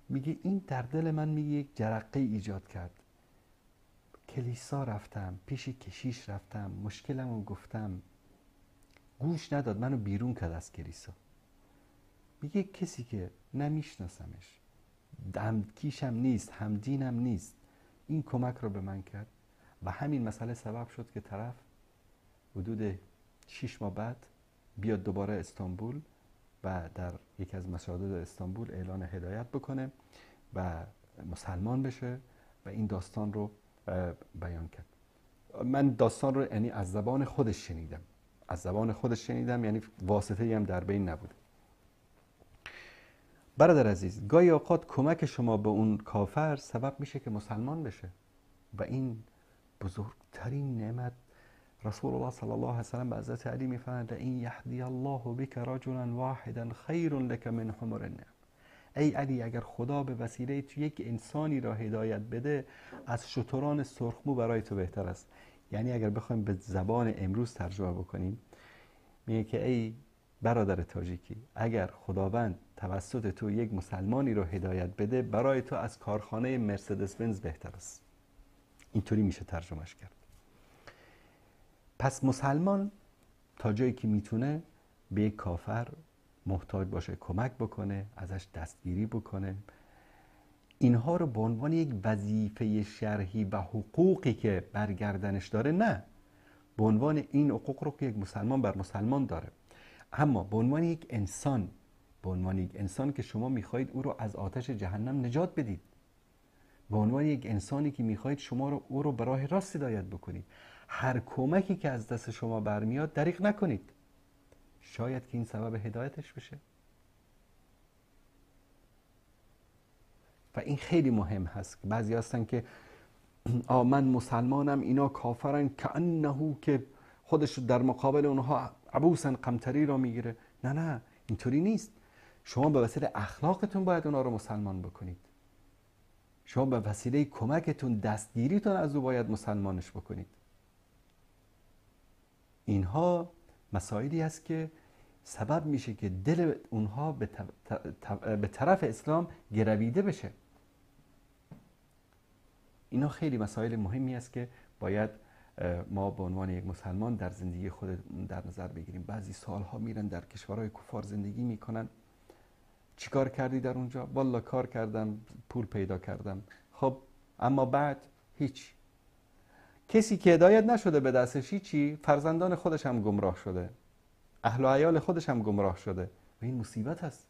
میگه این در دل من میگه یک جرقه ایجاد کرد. کلیسا رفتم، پیش کشیش رفتم، مشکلمو گفتم، گوش نداد، منو بیرون کرد از کلیسا. میگه کسی که نمیشناسمش، هم کیشم نیست، هم دینم نیست، این کمک رو به من کرد و همین مسئله سبب شد که طرف حدود 6 ماه بعد بیاد دوباره استانبول و در یکی از مساجد استانبول اعلان هدایت بکنه و مسلمان بشه و این داستان رو بیان کرد. من داستان رو یعنی از زبان خودش شنیدم، از زبان خودش شنیدم، یعنی واسطه‌ای هم در بین نبود. برادر عزیز، گاهی اوقات کمک شما به اون کافر سبب میشه که مسلمان بشه و این بزرگترین نعمت. رسول الله صلی الله علیه و سلم به حضرت علی میفرمایند این یهدی الله بک رجلا واحدا خیر لک من حمر النعم. ای علی، اگر خدا به وسیله تو یک انسانی را هدایت بده از شتران سرخمو برای تو بهتر است. یعنی اگر بخوایم به زبان امروز ترجمه بکنیم، میگه که ای برادر تاجیکی، اگر خداوند توسط تو یک مسلمانی رو هدایت بده برای تو از کارخانه مرسدس بنز بهتر است. اینطوری میشه ترجمهش کرد. پس مسلمان تا جایی که میتونه به یک کافر محتاج باشه، کمک بکنه، ازش دستگیری بکنه، اینها رو به عنوان یک وظیفه شرعی و حقوقی که برگردنش داره، نه به عنوان این حقوق رو که یک مسلمان بر مسلمان داره، اما به عنوان یک انسان، به عنوان یک انسان که شما میخواهید او رو از آتش جهنم نجات بدید، به عنوان یک انسانی که میخواهید شما رو او رو به راه راست هدایت بکنید، هر کمکی که از دست شما برمیاد دریغ نکنید، شاید که این سبب هدایتش بشه. و این خیلی مهم هست. بعضی هستن که من مسلمانم، اینا کافرن، کأنه که خودش در مقابل اونها عبوسن قمتری را میگیره. نه نه، اینطوری نیست. شما به وسیله اخلاقتون باید اونا رو مسلمان بکنید. شما به وسیله کمکتون، دستگیریتون از او باید مسلمانش بکنید. اینها مسائلی است که سبب میشه که دل اونها به طرف اسلام گرویده بشه. اینا خیلی مسائل مهمی است که باید ما به عنوان یک مسلمان در زندگی خود در نظر بگیریم. بعضی سالها میرن در کشورهای کفار زندگی میکنن. چیکار کردی در اونجا؟ والا کار کردم، پول پیدا کردم. خب اما بعد هیچ. کسی که هدایت نشده به دستش هیچی، فرزندان خودش هم گمراه شده، اهل و عیال خودش هم گمراه شده و این مصیبت است.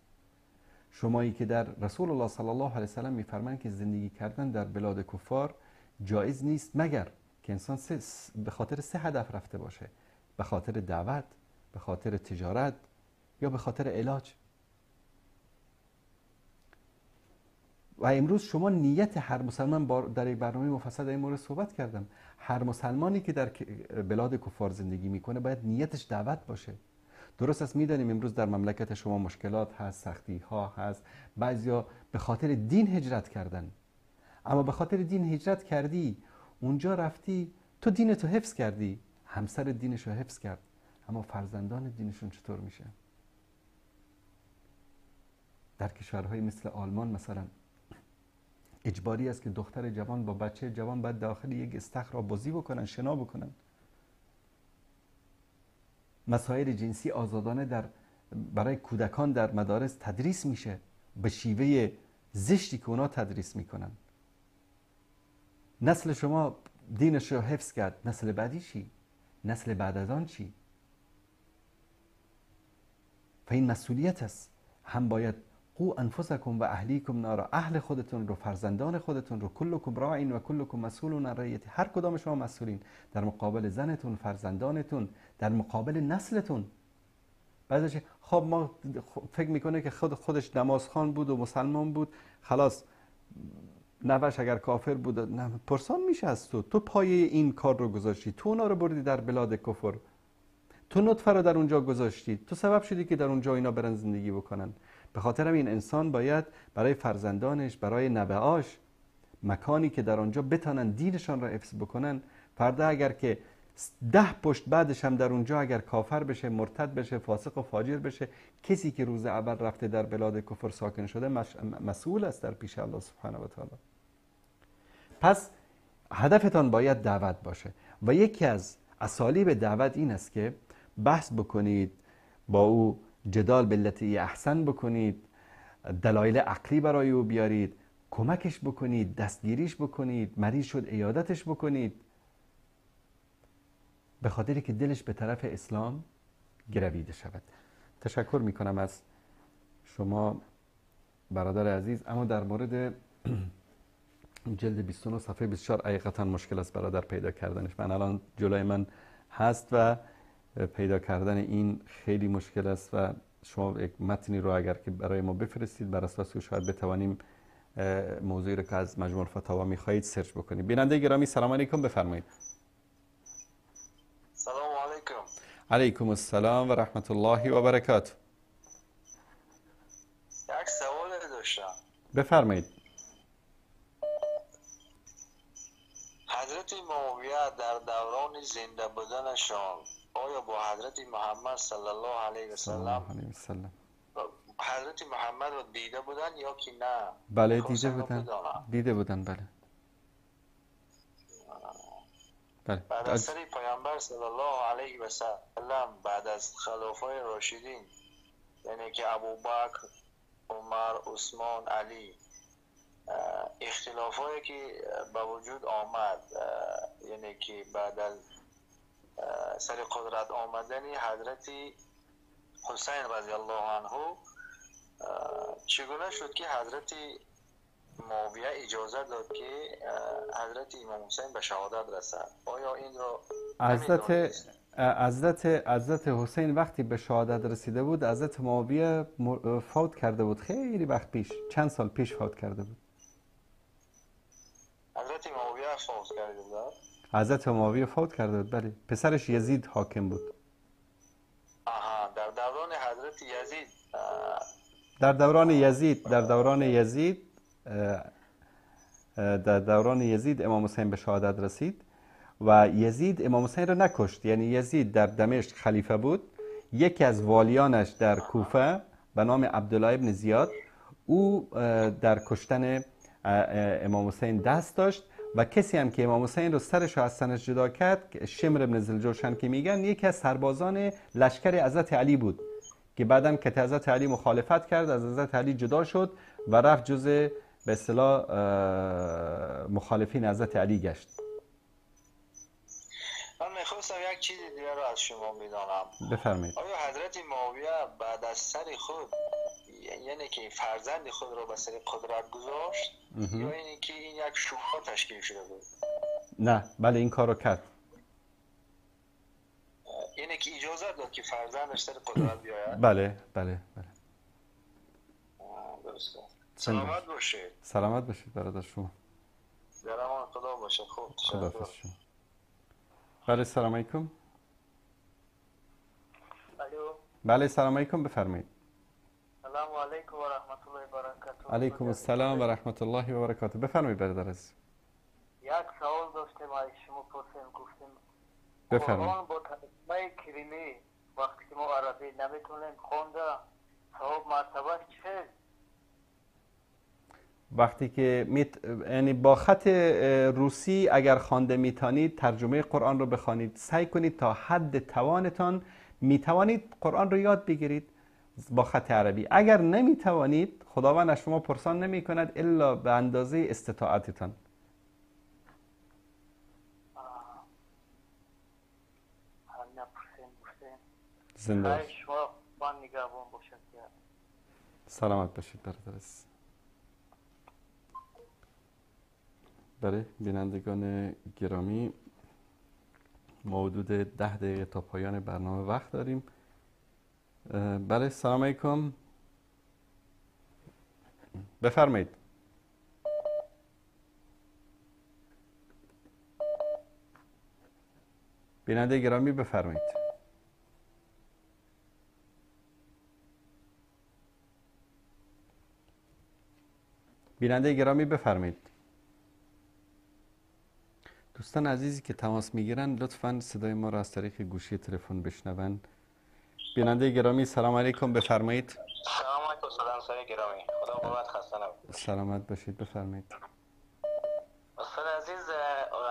شمایی که در رسول الله صلی الله علیه وسلم میفرمایند که زندگی کردن در بلاد کفار جایز نیست مگر که انسان به خاطر سه هدف رفته باشه: به خاطر دعوت، به خاطر تجارت، یا به خاطر علاج. و امروز شما نیت هر مسلمان، در یک برنامه مفصل در این مورد صحبت کردم، هر مسلمانی که در بلاد کفار زندگی میکنه باید نیتش دعوت باشه. درست است، میدانیم امروز در مملکت شما مشکلات هست، سختی ها هست، بعضیا به خاطر دین هجرت کردن، اما به خاطر دین هجرت کردی، اونجا رفتی، تو دینتو حفظ کردی، همسر دینشو حفظ کرد، اما فرزندان دینشون چطور میشه؟ در کشورهای مثل آلمان مثلا اجباری است که دختر جوان با بچه جوان باید داخل یک استخر بازی بکنن، شنا بکنن. مسائل جنسی آزادانه برای کودکان در مدارس تدریس میشه به شیوه زشتی که اونا تدریس میکنن. نسل شما دینش رو حفظ کرد، نسل بعدی چی؟ نسل بعد از آن چی؟ و این مسئولیت است. هم باید قو انفسکم و اهلیکم نارا، اهل خودتون رو، فرزندان خودتون رو، کلکم راعین و کلکم مسئولون عن رعیته، هر کدام شما مسئولین در مقابل زنتون، فرزندانتون، در مقابل نسلتون. بعضیش خب ما فکر میکنه که خودش نمازخوان بود و مسلمان بود، خلاص نوش اگر کافر بود نه، پرسان میشه از تو، تو پایه این کار رو گذاشتی، تو اونا رو بردی در بلاد کفر، تو نطفه رو در اونجا گذاشتی، تو سبب شدی که در اونجا اینا برن زندگی بکنن. به خاطر این انسان باید برای فرزندانش، برای نوه‌هاش مکانی که در آنجا بتانن دینشان را حفظ بکنن. فردا اگر که 10 پشت بعدش هم در اونجا اگر کافر بشه، مرتد بشه، فاسق و فاجر بشه، کسی که روز اول رفته در بلاد کفر ساکن شده مسئول است در پیش الله سبحانه و تعالی. پس هدفتان باید دعوت باشه و یکی از اسالیب دعوت این است که بحث بکنید با او، جدال بالتي احسن بکنید، دلایل عقلی برای او بیارید، کمکش بکنید، دستگیریش بکنید، مریض شد عیادتش بکنید، به خاطری که دلش به طرف اسلام گرویده شود. تشکر میکنم از شما برادر عزیز. اما در مورد جلد 29 صفحه 24 حقیقتا مشکل است برادر پیدا کردنش. من الان جلوی من هست و پیدا کردن این خیلی مشکل است و شما یک متنی رو اگر که برای ما بفرستید بر اساس او شاید بتوانیم موضوعی رو که از مجموع الفتاوا میخواهید سرچ بکنیم. بیننده گرامی سلام علیکم، بفرمایید. سلام علیکم. علیکم السلام و رحمت الله و برکاته. یک سوال داشتم. بفرمایید. حضرت معاویه در دوران زنده بودنشان آیا با حضرت محمد صلی الله علیه و سلم حضرت محمد رو دیده بودن یا که نه؟ بله دیده بودن. دیده بودن بله. بله. بعد از سر پیامبر صلی الله علیه و سلم، بعد از خلفای راشدین، یعنی که ابوبکر، عمر، عثمان، علی، اختلافایی که به وجود آمد، یعنی که بعد از سر قدرت آمدن حضرت حسین رضی الله عنه، چگونه شد که حضرت معاویه اجازه داد که حضرت امام حسین به شهادت رسد؟ آیا این را حضرت حسین وقتی به شهادت رسیده بود، حضرت معاویه فوت کرده بود، خیلی وقت پیش، چند سال پیش فوت کرده بود. حضرت معاویه فوت کرده بود؟ حضرت معاویه فوت کرده بود بله. پسرش یزید حاکم بود. آها، در دوران حضرت یزید. در دوران یزید، در دوران یزید امام حسین به شهادت رسید و یزید امام حسین را نکشت. یعنی یزید در دمشق خلیفه بود، یکی از والیانش در کوفه به نام عبدالله ابن زیاد، او در کشتن امام حسین دست داشت و کسی هم که امام حسین رو سرش از تنش جدا کرد، شمر ابن ذوالجوشن که میگن، یکی از سربازان لشکر حضرت علی بود که بعداً که حضرت علی مخالفت کرد، از حضرت علی جدا شد و رفت جز به اصطلاح مخالفین حضرت علی گشت. من میخواستم یک چیز دیگر رو از شما میدانم. بفرمایید. آیا حضرت معاویه بعد از سر خود، یعنی که فرزند خود رو به سر قدرت گذاشت، یا اینی که این یک شورا تشکیل شده بود؟ نه، بله این کار رو کرد. یعنی که اجازه داد که فرزندش سر قدرت بیاید؟ بله بله بله. درسته. سلامت باشید. سلامت باشید برادر شما. سلام خدا باشه. خوب خداحافظ شما. بله سلام علیکم. الو. بله سلام علیکم، بفرمایید. سلام علیکم و رحمت الله و برکاته. علیکم السلام و رحمت الله و برکاته. بفرمایید برادر عزیز. یک سوال داشتیم از شما پرسیم، گفتیم بفرمایید. قرآن با ترجمه کریمی وقتی که ما عربی نمیتونیم خونده ثواب مرتبه چه؟ وقتی که یعنی با خط روسی اگر خوانده میتونید ترجمه قرآن رو بخوانید، سعی کنید تا حد توانتان میتوانید قرآن رو یاد بگیرید با خط عربی. اگر نمیتوانید خداوند از شما پرسان نمی کند الا به اندازه استطاعتتان. زنده باشید. سلامت باشید برادر عزیز. بله بینندگان گرامی، ما حدود 10 دقیقه تا پایان برنامه وقت داریم. بله سلام علیکم، بفرمایید. بیننده گرامی بفرمایید. بیننده گرامی بفرمایید. دوستان عزیزی که تماس میگیرن لطفاً صدای ما را از طریق گوشی تلفن بشنون. بیننده گرامی سلام علیکم، بفرمایید. سلام علیکم، سلام سر گرامی، خدا قوت، خسته نباشید. سلامت باشید، بفرمایید. استاد عزیز،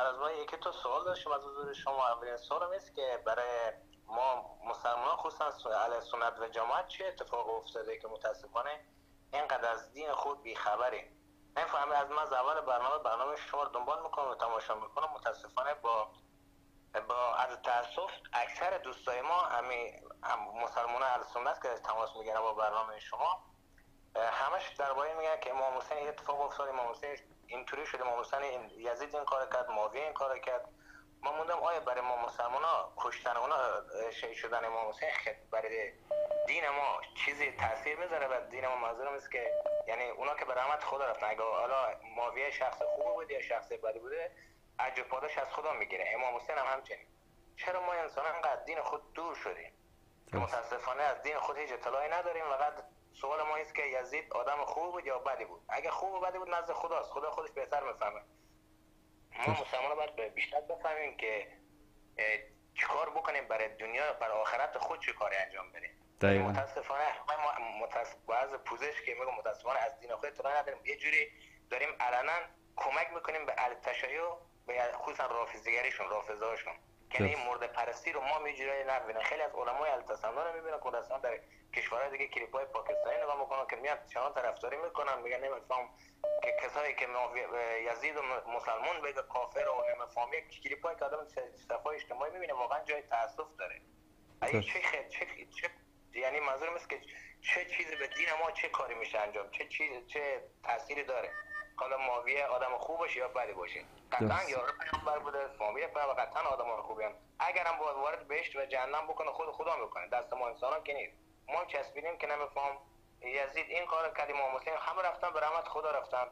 از ما یکی تو سوال داشتم از حضور شما. اولین سوالم است که برای ما مسلمانان خصوصا اهل سنت و جماعت چه اتفاق افتاده که متاسفانه اینقدر از دین خود بی‌خبریم؟ نفهمم. از من از اول برنامه شما رو دنبال میکنم و تماشا میکنم، متاسفانه با از تاسف اکثر دوستای ما همین مسلمان اهل سنت که تماس میگیرن با برنامه شما، همش درباره میگن که امام حسین این اتفاق افتاد، امام حسین اینطوری شد، امام حسین یزید این کارو کرد، معاویه این کارو کرد. ما موندم آیا برای ما مسلمانا کشتن اونا، شهید شدن امام حسین برای دین ما چیزی تاثیر میذاره؟ بر دین ما منظورم است که یعنی اونا که به رحمت خدا رفتن، اگه حالا معاویه شخص خوبی بود یا شخص بدی بوده، اجر پاداش از خدا میگیره. امام حسین هم همچنین. چرا ما انسان انقدر دین خود دور شدیم؟ متاسفانه از دین خود هیچ اطلاعی نداریم. فقط سوال ما اینه که یزید آدم خوب بود یا بدی بود؟ اگه خوب و بدی بود نزد خداست، خدا خودش بهتر میفهمه. ما مسلمان‌ها باید بیشتر بفهمیم که چیکار بکنیم برای دنیا، برای آخرت خود چه کاری انجام بدیم. متاسفانه ما بعض پوزش که میگم متاسفانه از دین خود اطلاع نداریم. یه جوری داریم علنا کمک میکنیم به اهل تشیع، به خصوصا رافضیگریشون، رافضه‌هاشون، که این مرده پرستی رو ما میجوری نبینه. خیلی از علمای اهل تسنن رو میبینن که اصلا در کشورهای دیگه کلیپ‌های پاکستانی نگاه میکنن که میاد چنان طرفداری میکنن، میگن نمیفهم که کسایی که یزید و مسلمان بگه کافر و نمیفهم. یک کلیپ‌های که آدم صفحه اجتماعی میبینه واقعا جای تاسف داره. این چه چه یعنی منظورم اینه که چه چیزی به دین ما چه کاری میشه انجام، چه چیز چه تأثیری داره. حالا معاویه آدم خوب باشه یا بدی باشه، قطعا یار پیامبر بوده، فامیل پیامبر، قطعا آدم خوبی هم. اگرم وارد بهشت و جهنم بکنه خود خدا میکنه، دست ما انسان ها که نیست. ما چسبیدیم که نمیفهم یزید این کارو کرد، امام حسین هم رفتن به رحمت خدا رفتن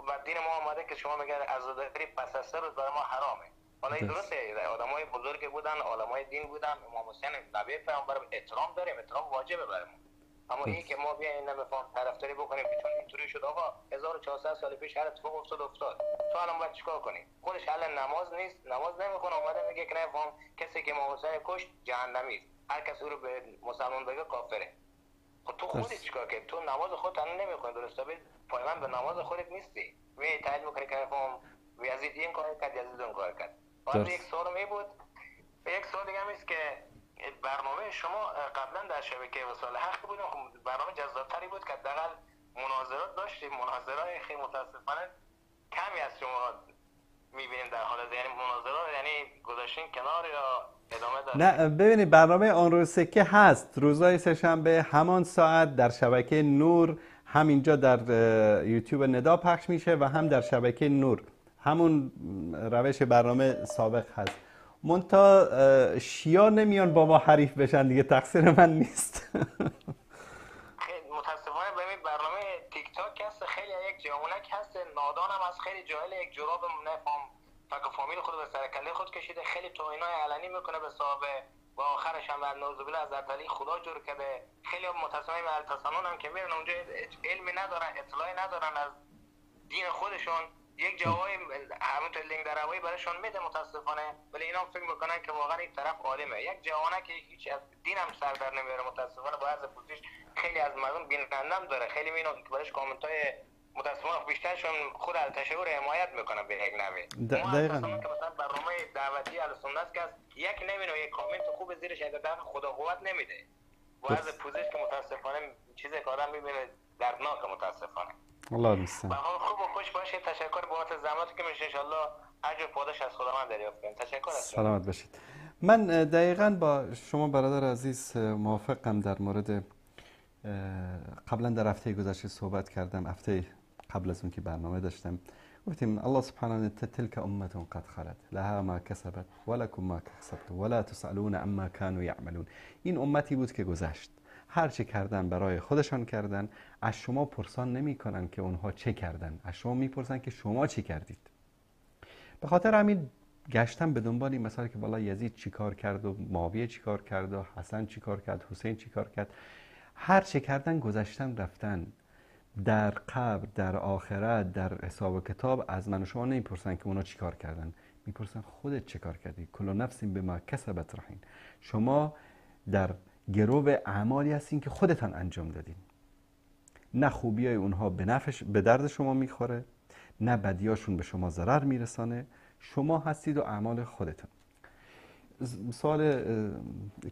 و دین ما آمده که شما میگن عزاداری پس از 3 روز برای ما حرامه. حالا این درسته، آدمای بزرگ بودن، عالمای دین بودن، امام حسین نبی پیامبر احترام داریم، احترام واجبه برای ما. اما این که ما بیایم نمیفهم طرفداری بکنیم که چون اینطوری شد، آقا 1400 سال پیش هر اتفاق افتاد، تو الان باید چیکار کنی؟ خودش اهل نماز نیست، نماز نمیخونه، اومده میگه که نمیفهم کسی که امام حسین کشت جهنمی است، هر کس او رو به مسلمان بگه کافره. خب تو خودت چیکار کردی؟ تو نماز خودت نمیخونی، درسته؟ پایبند به نماز خودت نیستی، میای تایید میکنی که نمیفهم یزید این کارو کرد، یزید اون کارو کرد. بعد یک سوال می بود، یک سوال دیگه هم است که برنامه شما قبلا در شبکه وصال حق بود، برنامه جذابتری بود که حداقل مناظرات داشتیم. مناظرهای خیلی متاسفانه کمی از شما میبینیم در حال، یعنی مناظرات یعنی گذاشتین کنار یا ادامه داره؟ نه ببینید، برنامه آن روز سکه هست، روزهای سه‌شنبه همان ساعت در شبکه نور، هم اینجا در یوتیوب ندا پخش میشه و هم در شبکه نور، همون روش برنامه سابق هست. منتها شیعه نمیان با ما حریف بشن دیگه، تقصیر من نیست. خیلی متاسفانه به این برنامه تیک تاک هست، خیلی یک هست نادانم از خیلی جاهل، یک جراب نفهم فک فامیل خود به سر کله خود کشیده، خیلی توهینای علنی میکنه به صحابه و آخرش هم نعوذ بالله از علی خدا جور کرده. خیلی متاسفانه التسنن هم که میرن اونجا علمی ندارن، اطلاعی ندارن از دین خودشون، یک جوابی همونطور لینک در هوایی برایشون میده متاسفانه، ولی اینا فکر میکنن که واقعا این طرف عالمه. یک جوانه که هیچ از دین هم سر در نمیاره متاسفانه، با عرض پوزش خیلی از مردم بینندم داره، خیلی میبینم که براش کامنت های متاسفانه بیشترشون خود التشیع رو حمایت میکنن به یک نوع. دقیقاً که مثلا برنامه دعوتی اهل سنت که یک نمیونه یک کامنت خوب زیرش اگه خدا قوت نمیده، با عرض پوزش که متاسفانه چیزی که آدم میبینه دردناک متاسفانه. الله المستعان. خوب و خوش باشید. تشکر بابت زحماتی که میشه، ان شاء الله اجر پاداش از خداوند دریافت کنید. تشکر از شما. سلامت باشید. من دقیقاً با شما برادر عزیز موافقم در مورد قبلا در هفته گذشته صحبت کردم، هفته قبل از اون که برنامه داشتم گفتیم الله سبحانه تلك امه قد خلت لها ما کسبت ولكم ما کسبتم ولا تسالون عما كانوا يعملون. این امتی بود که گذشت، هر چه کردن برای خودشان کردن، از شما پرسان نمی کنن که اونها چه کردن، از شما میپرسن که شما چه کردید. به خاطر همین گشتم به دنبال این مسئله که والا یزید چی کار کرد و معاویه چی کار کرد و حسن چی کار کرد، حسین چی کار کرد. هر چه کردن گذشتن رفتن، در قبر، در آخرت، در حساب و کتاب از من و شما نمیپرسن که اونا چی کار کردن، میپرسن خودت چی کار کردی. کل نفس بما کسبت رهین. شما در گرو اعمالی هستین که خودتان انجام دادین. نه خوبیای اونها به نفع به درد شما میخوره، نه بدیاشون به شما ضرر میرسانه. شما هستید و اعمال خودتان. سوال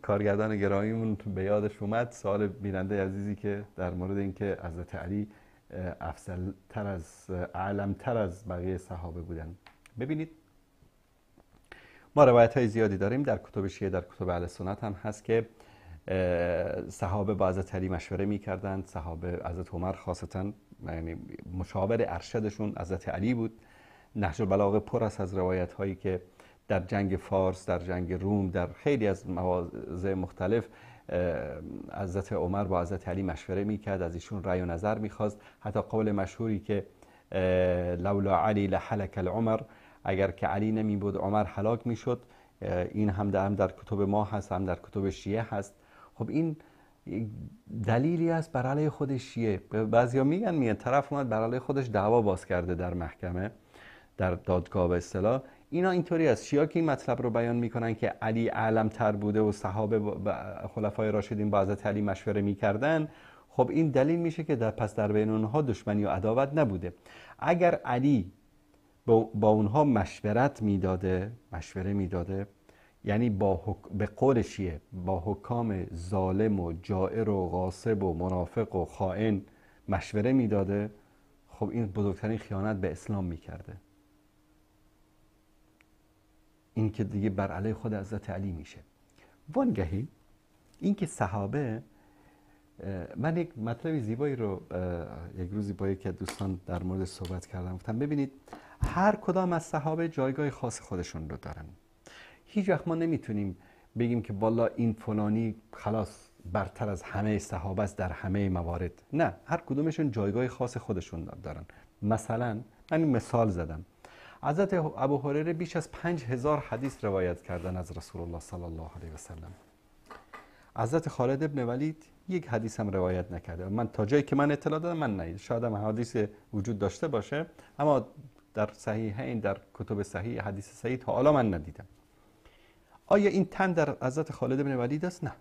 کارگردان گرامیمون به یادش اومد، سوال بیننده عزیزی که در مورد اینکه حضرت علی افضل تر از اعلم تر از بقیه صحابه بودن. ببینید ما روایت های زیادی داریم در کتب شیعه، در کتب اهل سنت هم هست که صحابه با حضرت علی مشوره می‌کردند. صحابه حضرت عمر خاصتاً، یعنی مشاور ارشدشون حضرت علی بود. نهج البلاغه پر است از روایت هایی که در جنگ فارس، در جنگ روم، در خیلی از مواضع مختلف حضرت عمر با حضرت علی مشوره میکرد، از ایشون رأی و نظر میخواست. حتی قول مشهوری که لولا علی لحلک العمر، اگر که علی نمی بود عمر هلاک میشد، این هم در کتب ما هست، هم در کتب شیعه هست. خب این دلیلی است بر علیه خود شیعه. بعضیا میگن طرف اومد بر علیه خودش دعوا باز کرده در محکمه، در دادگاه به اصطلاح. اینا اینطوری است. شیعه که این مطلب رو بیان میکنن که علی اعلم تر بوده و صحابه خلفای راشدین با حضرت علی مشوره میکردن، خب این دلیل میشه که در پس در بین اونها دشمنی و عداوت نبوده. اگر علی با اونها مشورت میداده، مشوره میداده، یعنی به قول شیعه با حکام ظالم و جائر و غاصب و منافق و خائن مشوره میداده، خب این بزرگترین خیانت به اسلام میکرده. این که دیگه بر علیه خود حضرت علی میشه. وانگهی این که صحابه، من یک مطلب زیبایی رو یک روزی با یکی از دوستان در مورد صحبت کردم، گفتم ببینید هر کدام از صحابه جایگاه خاص خودشون رو دارن. هیچ وقت ما نمیتونیم بگیم که والا این فلانی خلاص برتر از همه صحابه است در همه موارد. نه، هر کدومشون جایگاه خاص خودشون دارن. مثلا من مثال زدم، حضرت ابو هریره بیش از 5000 حدیث روایت کردن از رسول الله صلی الله علیه و سلم. حضرت خالد ابن ولید یک حدیث هم روایت نکرده. من تا جایی که من اطلاع دادم، من نه، شاید هم حدیث وجود داشته باشه، اما در صحیحین، در کتب صحیح، حدیث صحیح تا حالا من ندیدم. آیا این تن در حضرت خالد بن ولید است؟ نه.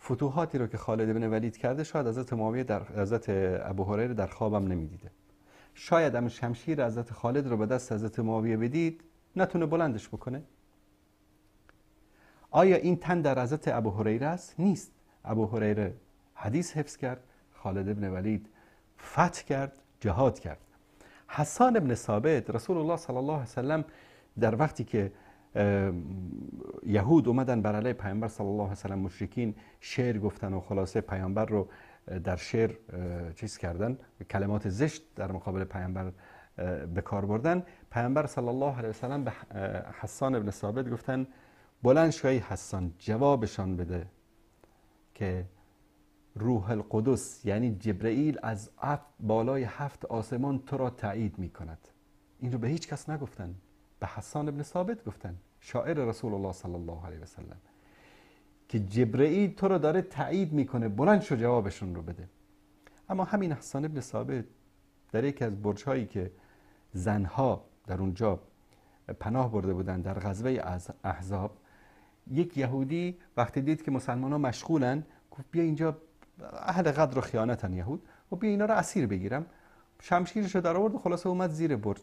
فتوحاتی رو که خالد بن ولید کرده شاید حضرت معاویه در حضرت ابو هریره در خوابم نمیدیده. شاید هم شمشیر حضرت خالد رو به دست حضرت معاویه بدید نتونه بلندش بکنه. آیا این تن در حضرت ابو هریره است؟ نیست. ابو هریره حدیث حفظ کرد، خالد بن ولید فتح کرد، جهاد کرد. حسان بن ثابت، رسول الله صلی الله علیه و سلم در وقتی که یهود اومدن بر علیه پیامبر صلی الله علیه و سلم، مشرکین شعر گفتن و خلاصه پیامبر رو در شعر چیز کردن، کلمات زشت در مقابل پیامبر به کار بردن. پیامبر صلی الله علیه و سلم به حسان بن ثابت گفتن بلند شوی حسان، جوابشان بده که روح القدس یعنی جبرئیل از بالای 7 آسمان تو را تایید میکند. این رو به هیچ کس نگفتن، به حسان ابن ثابت گفتن، شاعر رسول الله صلی الله علیه و سلم، که جبرئیل تو رو داره تایید میکنه، بلند شو جوابشون رو بده. اما همین حسان ابن ثابت در یکی از برج‌هایی که زنها در اونجا پناه برده بودن در غزوه احزاب، یک یهودی وقتی دید که مسلمان ها مشغولن گفت بیا اینجا، اهل غدر و خیانتن یهود، و بیا اینا رو اسیر بگیرم. شمشیرش رو در آورد و خلاصه اومد زیر برج.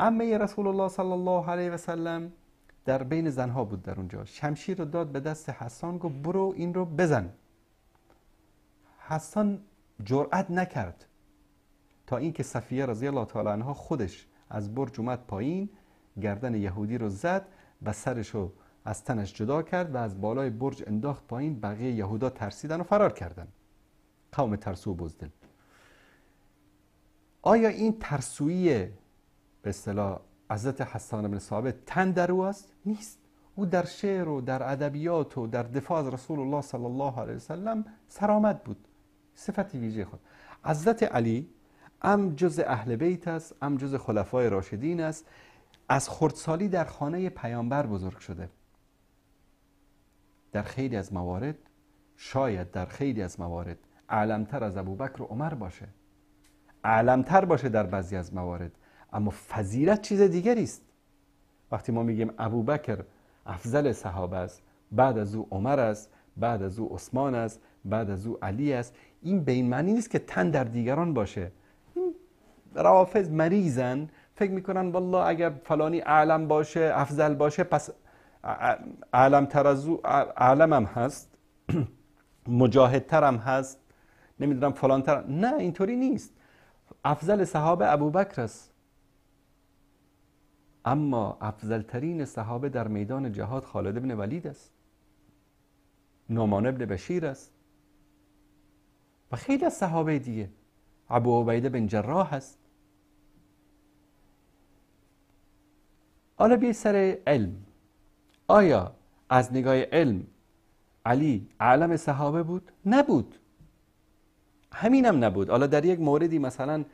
عمه رسول الله صلی الله علیه و سلم در بین زنها بود در اونجا، شمشیر رو داد به دست حسان، گفت برو این رو بزن. حسان جرأت نکرد تا اینکه صفیه رضی الله تعالی عنها خودش از برج اومد پایین، گردن یهودی رو زد و سرش رو از تنش جدا کرد و از بالای برج انداخت پایین. بقیه یهودا ترسیدن و فرار کردن، قوم ترسو و بزدل. آیا این ترسویی به اصطلاح حضرت حسان بن ثابت تن در او است؟ نیست. او در شعر و در ادبیات و در دفاع از رسول الله صلی الله علیه وسلم سرآمد بود، صفت ویژه خود. حضرت علی هم جز اهل بیت است، هم جز خلفای راشدین است، از خردسالی در خانه پیامبر بزرگ شده. در خیلی از موارد، شاید در خیلی از موارد اعلمتر از ابوبکر و عمر باشه، اعلمتر باشه در بعضی از موارد، اما فضیلت چیز دیگری است. وقتی ما میگیم ابوبکر افضل صحابه است، بعد از او عمر است، بعد از او عثمان است، بعد از او علی است، این به این معنی نیست که تن در دیگران باشه. این روافض مریضن، فکر میکنن والله اگر فلانی اعلم باشه، افضل باشه، پس اعلمتر از او اعلمم هست، مجاهدترم هست، نمیدونم فلانتر. نه، اینطوری نیست. افضل صحابه ابوبکر است، اما افضل ترین صحابه در میدان جهاد خالد بن ولید است، نعمان بن بشیر است و خیلی از صحابه دیگه، ابو عبیده بن جراح است. حالا بیای سر علم. آیا از نگاه علم علی اعلم صحابه بود؟ نبود، همینم نبود. حالا در یک موردی مثلا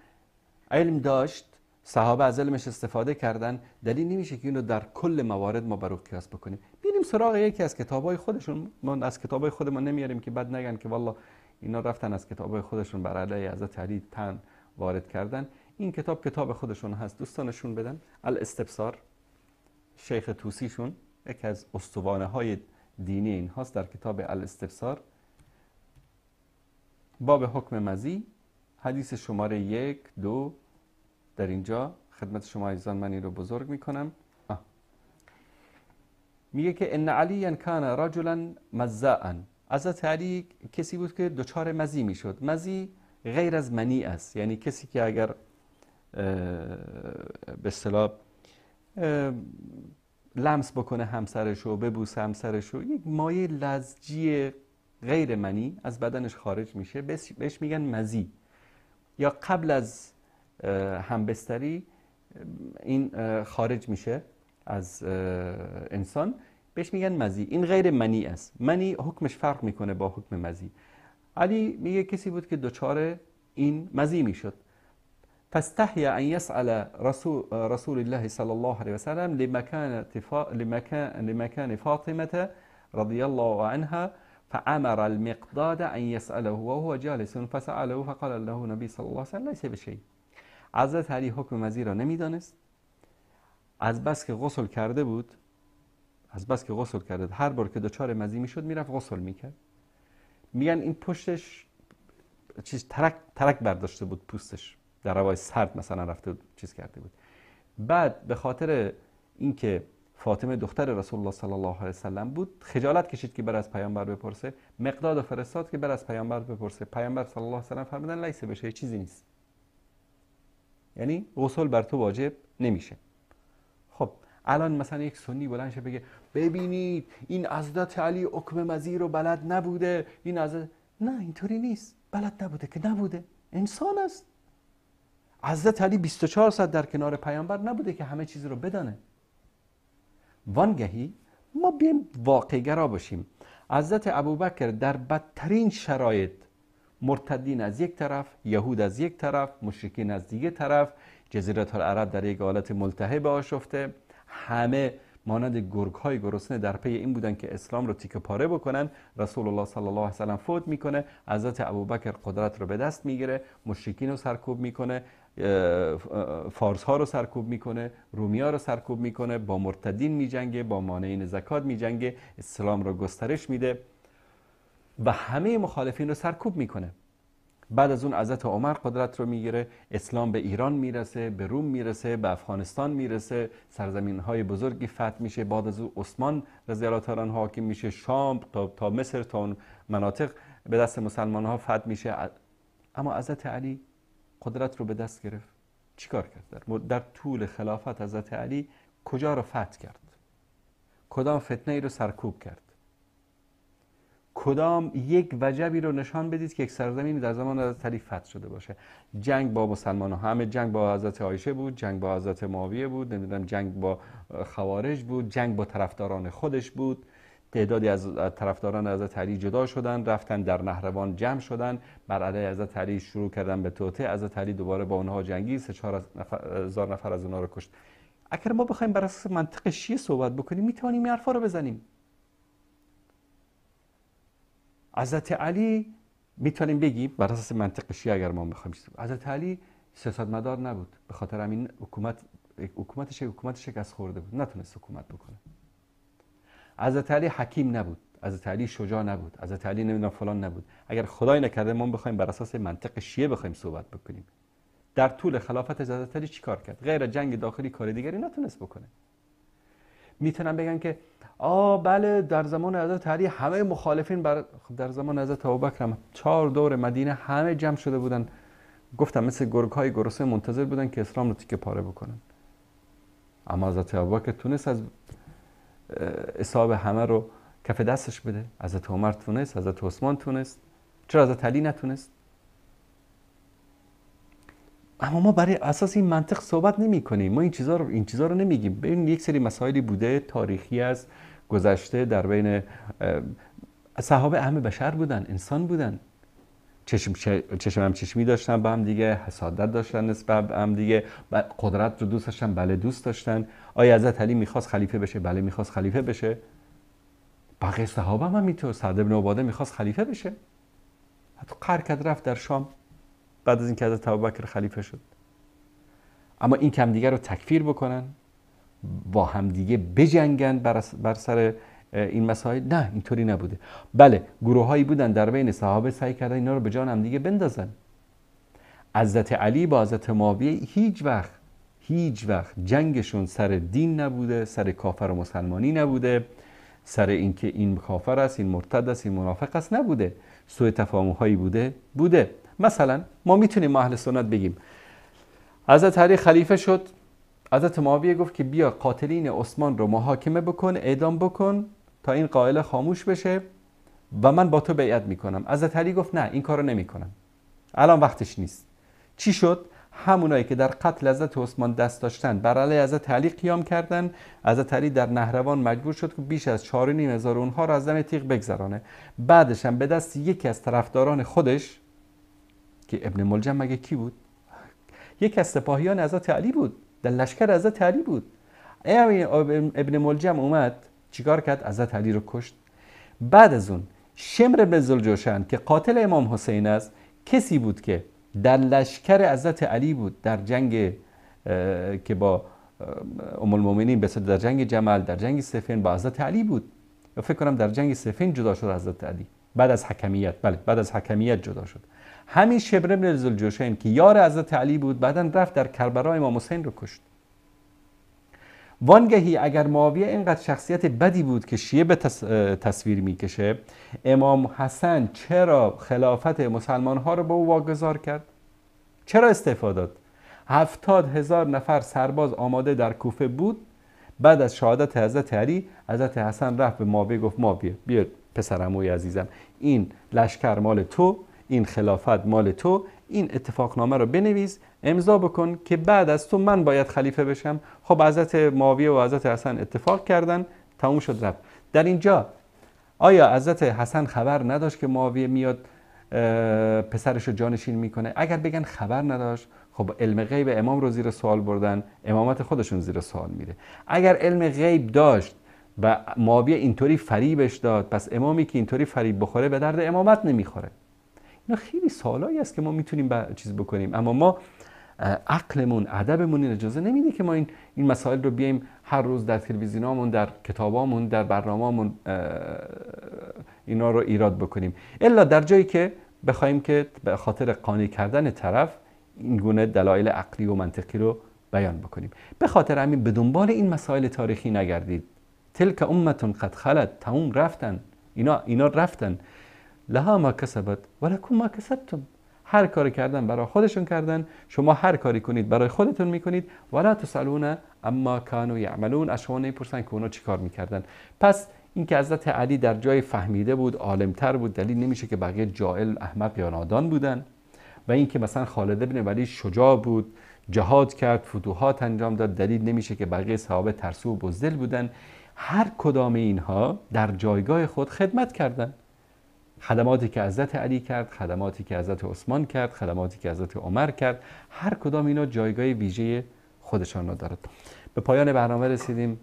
علم داشت، صحابه از علمش استفاده کردن، دلیل نمیشه که اینو در کل موارد ما بر او قیاس بکنیم. بیریم سراغ یکی از کتابای خودشون. ما از کتابای خودمون نمیاریم که بعد نگن که والله اینا رفتن از کتابای خودشون بر علیه حضرت علی تن وارد کردن. این کتاب کتاب خودشون هست، دوستانشون بدن. الاستبصار، شیخ طوسیشون یکی از استوانه های دینی این هاست، در کتاب الاستبصار باب حکم مزی، حدیث شماره 1 2 در اینجا خدمت شما عزیزان من این رو بزرگ میکنم. میگه که ان علی کان رجلا مزاء. حضرت علی کسی بود که دچار مزی میشد. مزی غیر از منی است، یعنی کسی که اگر به اصطلاح لمس بکنه همسرشو، ببوسه همسرشو، یک مایه لزجی غیر منی از بدنش خارج میشه، بهش میگن مزی. یا قبل از همبستری این خارج میشه از انسان، بهش میگن مزی. این غیر منی است. منی حکمش فرق میکنه با حکم مزی. علی میگه کسی بود که دچار این مزی میشد. فاستحیا ان يسأل رسول الله صلی الله علیه وسلم لمكان فاطمة رضی الله عنها فأمر المقداد ان يسأله وهو جالس فسأله فقال له النبي صلی الله علیه وسلم ليس بشيء. حضرت علی حکم مزی را نمیدانست، از بس که غسل کرده بود، از بس که غسل کرده، هر بار که دچار مزی میشد میرفت غسل میکرد. میگن این پشتش چیز ترک برداشته بود، پوستش در هوای سرد مثلا رفته بود، چیز کرده بود. بعد به خاطر اینکه فاطمه دختر رسول الله صلی الله علیه وسلم بود، خجالت کشید که بر از پیامبر بپرسه. مقداد و فرستاد که بر از پیامبر بپرسه. پیامبر صلی الله علیه وسلم فرمودن لیس بشه، چیزی نیست، یعنی غسل بر تو واجب نمیشه. خب الان مثلا یک سنی بلند شه بگه ببینید این حضرت علی حکم مزی رو بلد نبوده، این حضرت، نه اینطوری نیست، بلد نبوده که نبوده، انسان است. حضرت علی 24 ساعت در کنار پیامبر نبوده که همه چیز رو بدانه. وانگهی ما بیایم واقع‌گرا باشیم. حضرت ابوبکر در بدترین شرایط، مرتدین از یک طرف، یهود از یک طرف، مشرکین از دیگه طرف، جزیره العرب در یک حالت ملتهب آشفته، همه مانند گرگ‌های گرسنه در پی این بودن که اسلام رو تیکه پاره بکنن. رسول الله صلی الله علیه و سلم فوت میکنه، حضرت ابوبکر قدرت رو به دست میگیره، مشرکین رو سرکوب میکنه، فارس ها رو سرکوب میکنه، رومی ها رو سرکوب میکنه، با مرتدین میجنگه، با مانعین زکات میجنگه، اسلام رو گسترش میده و همه مخالفین رو سرکوب میکنه. بعد از اون حضرت عمر قدرت رو میگیره، اسلام به ایران میرسه، به روم میرسه، به افغانستان میرسه، سرزمین های بزرگی فتح میشه. بعد از اون عثمان رضی الله تعالی عنه حاکم میشه، شام تا مصر تا اون مناطق به دست مسلمان ها فتح میشه. اما حضرت علی قدرت رو به دست گرفت. چیکار کرد؟ در طول خلافت حضرت علی کجا رو فتح کرد؟ کدام فتنه ای رو سرکوب کرد؟ کدام یک وجبی رو نشان بدید که یک سرزمینی در زمان حضرت علی فتح شده باشه؟ جنگ با مسلمان ها، همه جنگ با حضرت عایشه بود، جنگ با حضرت معاویه بود، نمیدونم جنگ با خوارج بود، جنگ با طرفداران خودش بود. تعدادی از طرفداران حضرت علی جدا شدن، رفتن در نهروان جمع شدن، بر علیه حضرت علی شروع کردن به توطئه. حضرت علی دوباره با اونها جنگی، 3-4 هزار نفر از اونها رو کشت. اگر ما بخوایم بر اساس منطق شیعه صحبت بکنیم، میتونیم این حرفا رو بزنیم. حضرت علی میتونیم بگیم بر اساس منطق شیعه اگر ما بخوایم، حضرت علی سیاستمدار نبود، به خاطر همین حکومت شکست خورده بود، نتونست حکومت بکنه. حضرت علی حکیم نبود، حضرت علی شجاع نبود، حضرت علی نمیدونم فلان نبود. اگر خدای نکرده ما بخوایم بر اساس منطق شیعه بخوایم صحبت بکنیم، در طول خلافت حضرت علی چیکار کرد؟ غیر جنگ داخلی کار دیگری نتونست بکنه. میتونن بگن که بله در زمان حضرت علی همه مخالفین در زمان حضرت ابوبکر هم 4 دور مدینه همه جمع شده بودن، گفتم مثل گرگ‌های گرسنه منتظر بودن که اسلام رو تیکه پاره بکنن. اما حضرت ابوبکر تونست از اصاب همه رو کف دستش بده، حضرت عمر تونست، حضرت عثمان تونست، چرا حضرت علی نتونست؟ اما ما برای اساس این منطق صحبت نمی کنیم، ما این چیزا رو نمیگیم. ببین یک سری مسائلی بوده، تاریخی از گذشته، در بین صحابه همه بشر بودن، انسان بودن، چشم هم چشمی داشتن با هم دیگه، حسادت داشتن نسبت به هم دیگه، قدرت رو دوست داشتن، بله دوست داشتن. آیا حضرت علی میخواست خلیفه بشه؟ بله میخواست خلیفه بشه. بقیه صحابه هم همینطور، سعد بن عباده میخواست خلیفه بشه، حتی قهر کرد رفت در شام بعد از اینکه حضرت ابوبکر خلیفه شد. اما این که همدیگه رو تکفیر بکنن، با همدیگه بجنگن بر سر این مسائل، نه اینطوری نبوده. بله گروه هایی بودن در بین صحابه سعی کردن اینا رو به جان همدیگه بندازن. حضرت علی با حضرت معاویه هیچ وقت جنگشون سر دین نبوده، سر کافر و مسلمانی نبوده، سر اینکه این کافر است، این مرتد است، این منافق است نبوده. سوء تفاهم هایی بوده. مثلا ما میتونیم اهل سنت بگیم حضرت علی خلیفه شد، حضرت معاویه گفت که بیا قاتلین عثمان رو محاکمه بکن، اعدام بکن تا این قائل خاموش بشه و من با تو بیعت میکنم. حضرت علی گفت نه این کارو نمیکنم، الان وقتش نیست. چی شد؟ همونایی که در قتل حضرت عثمان دست داشتن بر علیه حضرت علی قیام کردن. حضرت علی در نهروان مجبور شد که بیش از 4,500 اونها رو از دم تیغ بگذرانه. بعدش هم به دست یکی از طرفداران خودش که ابن ملجم مگه کی بود؟ یکی از سپاهیان حضرت علی بود، در لشکر حضرت علی بود. ابن ملجم اومد چیکار کرد؟ حضرت علی رو کشت. بعد از اون شمر بن ذوالجوشن که قاتل امام حسین است، کسی بود که در لشکر حضرت علی بود در جنگ که با ام المؤمنین، به در جنگ جمل، در جنگ صفین با حضرت علی بود. فکر کنم در جنگ صفین جدا شد حضرت علی بعد از حکمیت، بله بعد از حکمیت جدا شد. همین شمر بن ذوالجوشن که یار حضرت علی بود بعداً رفت در کربلا امام حسین رو کشت. وانگهی اگر معاویه اینقدر شخصیت بدی بود که شیعه به تصویر میکشه، امام حسن چرا خلافت مسلمان ها رو به او واگذار کرد؟ چرا استعفا داد؟ 70,000 نفر سرباز آماده در کوفه بود. بعد از شهادت حضرت علی، حضرت حسن رفت به معاویه گفت معاویه بیا پسرعموی عزیزم، این لشکر مال تو، این خلافت مال تو، این اتفاقنامه رو بنویس، امضا بکن که بعد از تو من باید خلیفه بشم. خب حضرت معاویه و حضرت حسن اتفاق کردن، تموم شد رفت. در اینجا آیا حضرت حسن خبر نداشت که معاویه میاد پسرش رو جانشین میکنه؟ اگر بگن خبر نداشت، خب علم غیب امام رو زیر سوال بردن، امامت خودشون زیر سوال میره. اگر علم غیب داشت و معاویه اینطوری فریبش داد، پس امامی که اینطوری فریب بخوره به درد امامت نمیخوره. اینا خیلی سوالایی است که ما میتونیم چیز بکنیم، اما ما عقلمون، ادبمون این اجازه نمیده که ما این مسائل رو بیایم هر روز در تلویزیونامون، در کتابامون، در برنامه‌مون اینا رو ایراد بکنیم، الا در جایی که بخوایم که به خاطر قانع کردن طرف این گونه دلایل عقلی و منطقی رو بیان بکنیم. به خاطر همین به دنبال این مسائل تاریخی نگردید. تلک امة قد خلت، تموم رفتن، اینا رفتن. لها ما کسبت ولکم ما کسبتم. هر کاری کردن برای خودشون کردن، شما هر کاری کنید برای خودتون میکنید. ولا تسالون اما کانوا یعملون، از شما نمیپرسن که اونا چیکار میکردن. پس اینکه حضرت علی در جای فهمیده بود، عالمتر بود، دلیل نمیشه که بقیه جاهل، احمق یا نادان بودن. و اینکه مثلا خالد بن ولید شجاع بود، جهاد کرد، فتوحات انجام داد، دلیل نمیشه که بقیه صحابه ترسو و بزدل بودن. هر کدام اینها در جایگاه خود خدمت کردند. خدماتی که حضرت علی کرد، خدماتی که حضرت عثمان کرد، خدماتی که حضرت عمر کرد، هر کدام اینا جایگاه ویژه خودشان را دارد. به پایان برنامه رسیدیم.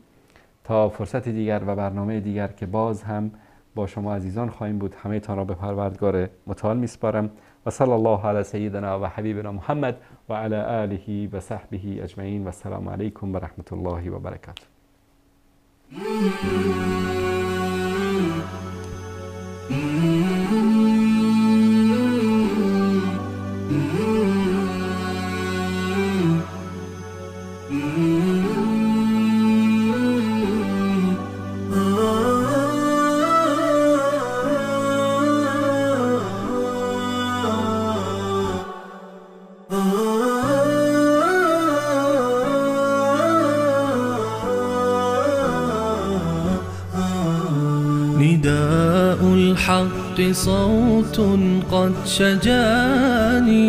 تا فرصت دیگر و برنامه دیگر که باز هم با شما عزیزان خواهیم بود، همه تان را به پروردگار متعال میسپارم. و صلی الله علی سیدنا و حبیبنا محمد و علی آله و صحبه اجمعین. و السلام علیکم و رحمت الله و برکاته. نداء الحق صوت قد شجاني.